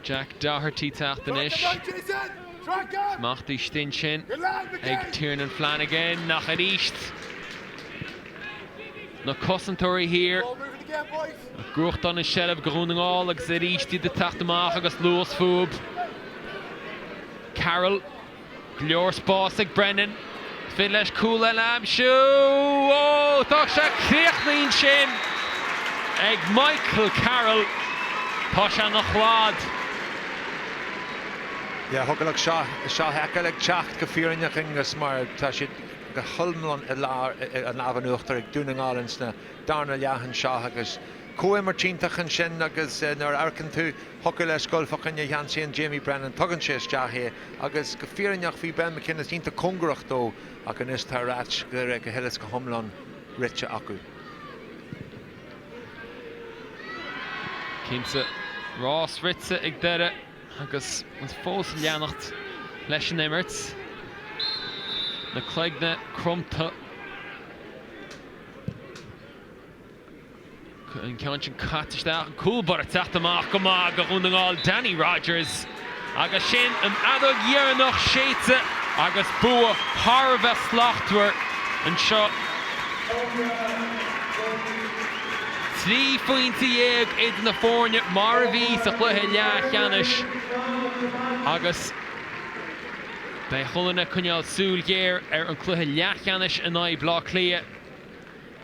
Jack Doherty teacht anois. Smacht istigh ansin ag Tiernan Flanagan ach arís na cosantóirí thiar ag gnóthachtáil an seilbh do Dhún na nGall agus arís iad ag teacht amach agus luas fúthu. Carroll. Go leor spás ag Brennan. Is féidir leis cúl eile a aimsiú. Ó! Tá sé críochnaithe ansin ag Michael Carroll. Tá sé ina shlad. Yeah, thiocfadh leat seo seo a fheiceáil ag teacht go fírinneach Aonghus mar tá siad go hiomlán i lár an lámh in uachtar ag Dún na nGall ins na darna leath anseo agus comhimirt iontach ansin agus nuair a amharcann tú thiocfadh leis goil fá choinne gheansaí an Jamie Brennan, tugann sé isteach é agus go fírinneach bhí Ben McGuinness iontach cóngarach dó ach anois tá ar ais go huile is go hiomlán rite acu. Cinnte, rás rite ag Doire agus muid fós ag leanacht leis an imirt. Na cloigne cromtha. An ceann sin caite isteach, an cúl báire ag teacht amach go maith do Dhún na nGall, Danny Rogers. Agus sin an fheadóg dheireanach séidte agus bua thar a bheith slachtmhar anseo. 13 phointe idir na foirne mar a bhí sa chluiche leathcheannais agus beidh chuile dhuine ag coinneáil súil ghéar ar an cluiche leathcheannais in aghaidh Bhaile Átha Cliath.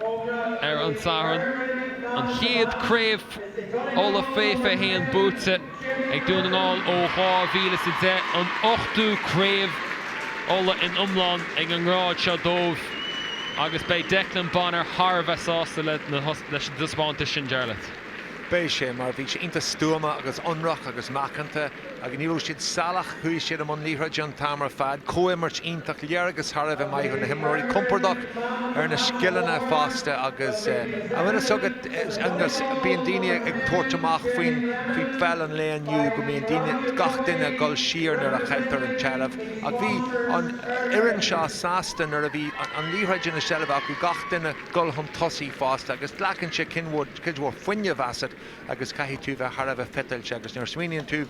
Ar an Satharn, an chéad Craobh Uladh Fé 21 buaite ag Dún na nGall ó 2010, an ochtú Craobh Uladh in iomlán ag an ngrád seo dóibh agus beidh Declan Bonner thar a bheith sásta leis an dtaispeántas sin, Jarlath. Beidh sé, mar bhí sé iontach stuama agus ionraic agus macánta agus ní raibh siad salach, chuaigh siad i mbun liathróide an t-am ar fad. Comhimirt iontach, léargas thar a bheith maith ó na himreoirí, compordach ar na scileanna fosta agus an bhfuil fhios agat, Aonghus, bíonn daoine ag tabhairt amach faoin, faoi pheil an lae inniu go mbíonn daoine, gach duine ag dul siar nuair a chailltear an tseilbh ach bhí an fhoireann seo sásta nuair a bhí an liathróid ina seilbh acu gach duine dul chun tosaigh fosta agus glacann sé cuid mhór fuinnimh asat agus caithfidh tú bheith thar a bheith fiteáilte agus nuair a smaoiníonn tú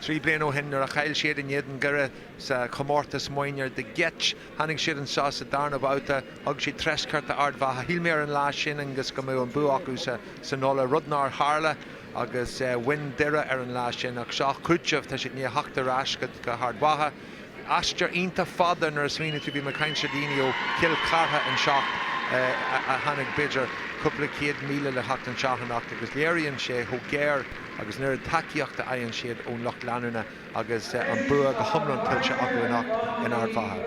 3 bliana ó shin nuair a chaill siad in éadan Dhoire sa chomórtas minor do Geit, tháinig siad anseo sa darna babhta, thug siad treascairt d'Ard Mhacha. Shíl mé ar an lá sin Aonghus go mbeadh an bua acu san Uladh, rud nár tharla agus bhain Doire ar an lá sin ach seo cúiteamh, tá siad i ndiaidh theacht ar ais go hArd Mhacha. Aistear iontach fada nuair a smaoiníonn tú, bhí mé ag caint le daoine ó Chill Chartha anseo a tháinig b'fhéidir cúpla 100,000 le theacht anseo anocht agus léiríonn sé chomh géar agus an oiread tacaíochta a fhaigheann siad ón lucht leanúna agus an bua go hiomlán tuillte acu anocht in Ard Mhacha.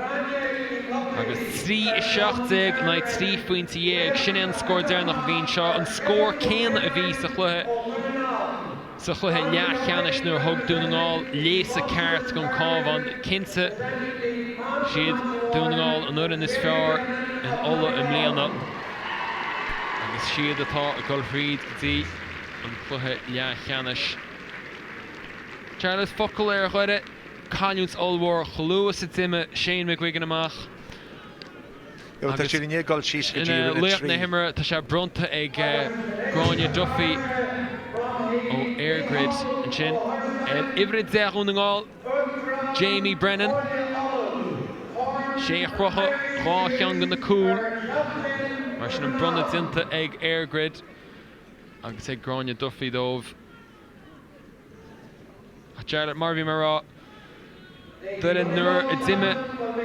Agus 3-17 in aghaidh 13 phointe, sin é an scór deireanach a bhí anseo, an scór céanna a bhí sa chluiche. Sa chluiche leathcheannais nuair a thug Dún na nGall léasadh ceart don Cabhán, cinnte, siad Dún na nGall an fhoireann is fearr in Uladh i mbliana agus siad atá ag dul thríd go dtí an cluiche leathcheannais. Jarlath, focal ar Dhoire, cailliúint ollmhór chomh luath is a d'imigh Shane McGuigan amach. Tá siad i ndiaidh dul síos go dtí roinn a Laoch 3. na himeartha, tá sé bronnta ag Gráinne Duffy ó EirGrid ansin ar uimhir 10 Dhún na nGall, Jamie Brennan. Sé a chruthaigh dhá cheann de na cúil. Mar sin an bronnadh déanta ag EirGrid agus ag Gráinne Duffy dóibh. Ach Jarlath, mar a bhí mé a rá, Doire nuair a d'imigh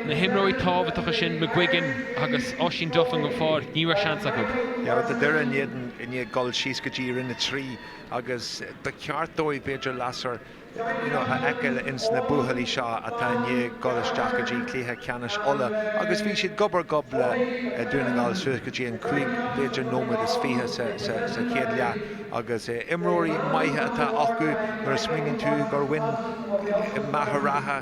na himreoirí tábhachtacha sin, McGuigan agus Oisín Duffin den pháirc, ní raibh seans acu. Yeah, tá Doire i ndiaidh dul síos go dtí Roinn 3 agus ba cheart dóibh b'fhéidir lasair you know, a fheiceáil ins na buachaillí seo atá i ndiaidh dul isteach go dtí cluiche ceannais Uladh agus bhí siad gob ar gob le Dún na nGall suas go dtí an 25 b'fhéidir nóiméad sa chéad leath. Agus imreoirí maithe atá acu nuair a smaoiníonn tú gur bhain Machaire Rátha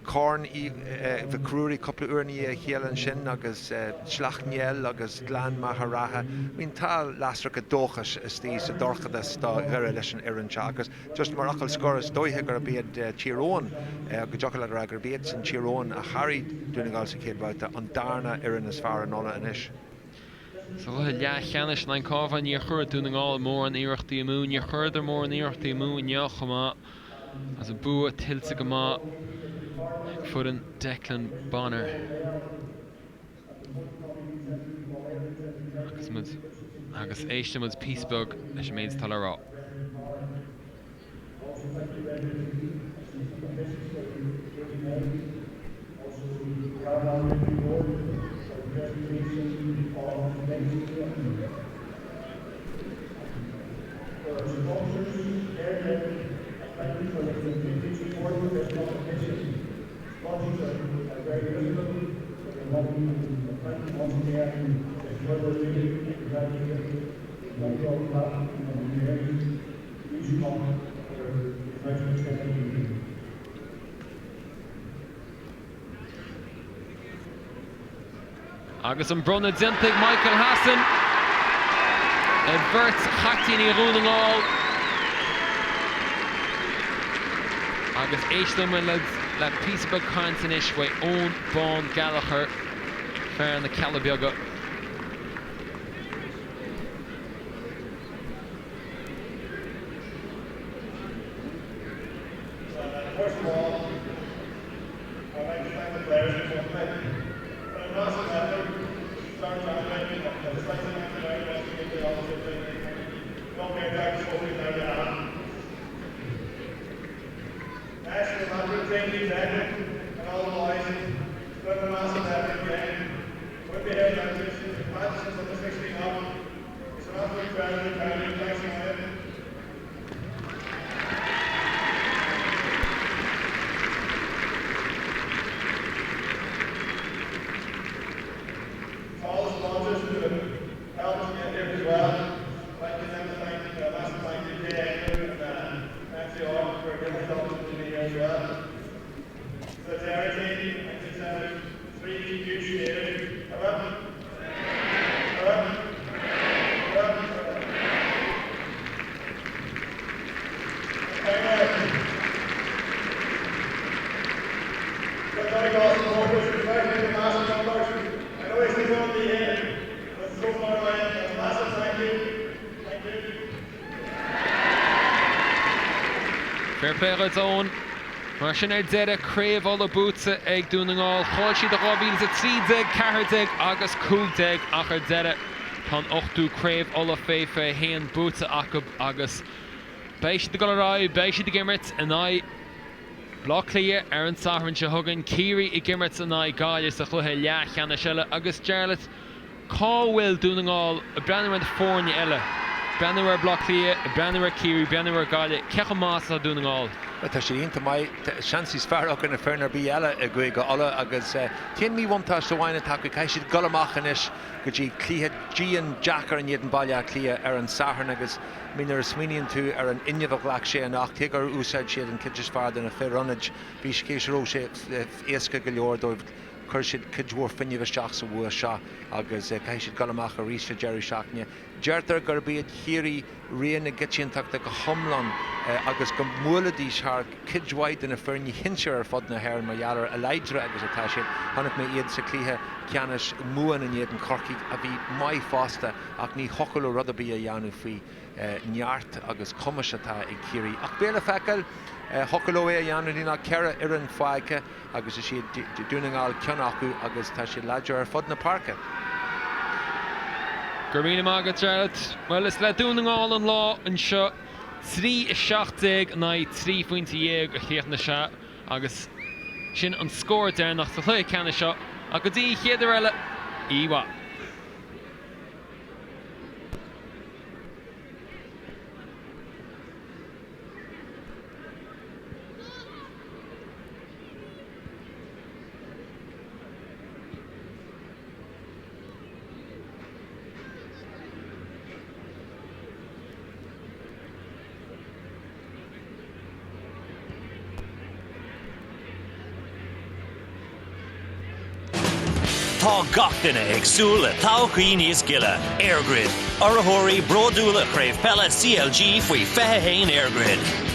Corn Mhic Ruairí cúpla uair i ndiaidh a chéile ansin agus Sleacht Néill agus Gleann Machaire Rátha. I mean tá lasracha dóchais istigh sa dorchadas do Dhoire leis an fhoireann seo agus just mar fhocal scoir is dóiche gurb iad Tír Eoghain, go dtiocfadh leat a rá gurb iadsan Tír Eoghain a sháraigh Dún na nGall sa chéad bhabhta, an darna fhoireann is fearr in Uladh anois. Sa chluiche leathcheannais in aghaidh an Cabhán, níor chuir Dún na nGall mórán iarrachtaí amú. Níor chuireadar mórán iarrachtaí amú inniu chomh maith agus an bua tuillte go maith ag foireann Declan Bonner. Agus muid agus éistfidh muid píosa beag leis an méid atá le rá. Agus an bronnadh déanta ag Michael Hassan ar bheirt chaiptíní Dhún na nGall. Agus éistfidh muid le píosa beag cainte anois uaidh Eoin Bán Gallagher, fear na Cealla Beaga. First of all, I'd like to thank the players for coming. But a massive effort to start January, I'd just like to thank the very much to give the opportunity. Don't be back hopefully now to happen. Next, the management team, Declan, and all the boys, it's been a massive effort again. We'll be here without you. Imagine since under 16 up. It's an absolute pleasure to carry you. Thanks again. To all the sponsors who have helped us get here as well, I'd like to send a thank you, a massive thank you to Andrew and uh, for giving us the opportunity to be here as well. To the Derry team, I'd like to send three huge cheers. Up. Up. Up. Fair play dhuit Eoin. Mar sin ar deireadh, Craobh Uladh buaite ag Dún na nGall. Chaill siad i 2013, 14 agus 15 ach ar deireadh tá an ochtú Craobh Uladh fé 21 buaite acu agus beidh siad ag dul ar aghaidh, beidh siad ag imirt in aghaidh Baile Átha Cliath ar an Satharn seo chugainn, Ciarraí ag imirt in aghaidh Gaillimh sa chluiche leathcheannais eile agus Jarlath, cá bhfuil Dún na nGall ag breathnú ar na foirne eile, breathnú ar Bhaile Átha Cliath, breathnú ar Ciarraí, breathnú ar Gaillimh, cé chomh maith is atá Dún na nGall? Bhuel, tá siad iontach maith. Seans níos fearr acu ná foireann ar bith eile i gCúige Uladh agus t-aon mhíbhuntáiste amháin atá acu, caithfidh siad dul amach anois go dtí cluiche dian deacair in éadan Baile Átha Cliath ar an Satharn agus I mean nuair a smaoiníonn tú ar an fhuinneamh a ghlac sé anocht, cé gur úsáid siad an chuid is fearr de na fir ionaid, bhí cé go raibh sé éasca go leor dóibh, chuir siad cuid mhór fuinnimh isteach sa bhua seo agus caithfidh siad dul amach arís sa deireadh seachtaine. Deirtear gurb iad Ciarraí rí na gcoitiantachta go hiomlán agus go mbuailfidís thar cuid mhaith de na foirne shinsir ar fud na hÉireann mar gheall ar a láidre agus atá siad. Chonaic mé iad sa chluiche ceannais Mumhan in éadan Chorcaigh a bhí maith fosta ach ní thiocfadh leo rud ar bith a dhéanamh faoi neart agus cumas atá ag Ciarraí. Ach beidh le feiceáil, thiocfadh leo é a dhéanamh, níl ach 4 fhoireann fágtha agus is iad Dún na nGall ceann acu agus tá siad láidir ar fud na páirce. Go raibh míle maith agat, Jarlath. Bhuel, is le Dún na nGall an lá anseo. 3, 17 in aghaidh 13 phointe a chríochnaigh sé agus sin an scór deireanach sa chluiche ceannais seo. Ach go dtí an chéad uair eile, oíche mhaith. Tá gach duine ag súil le todhchaí níos gile. EirGrid, urraitheoirí bródúla Chraobh Peile CLG faoi 21 EirGrid.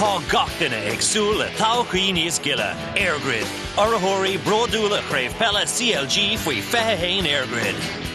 Tá gach duine ag súil le todhchaí níos gile. EirGrid, urraitheoirí bródúla Chraobh Peile CLG faoi 21 EirGrid.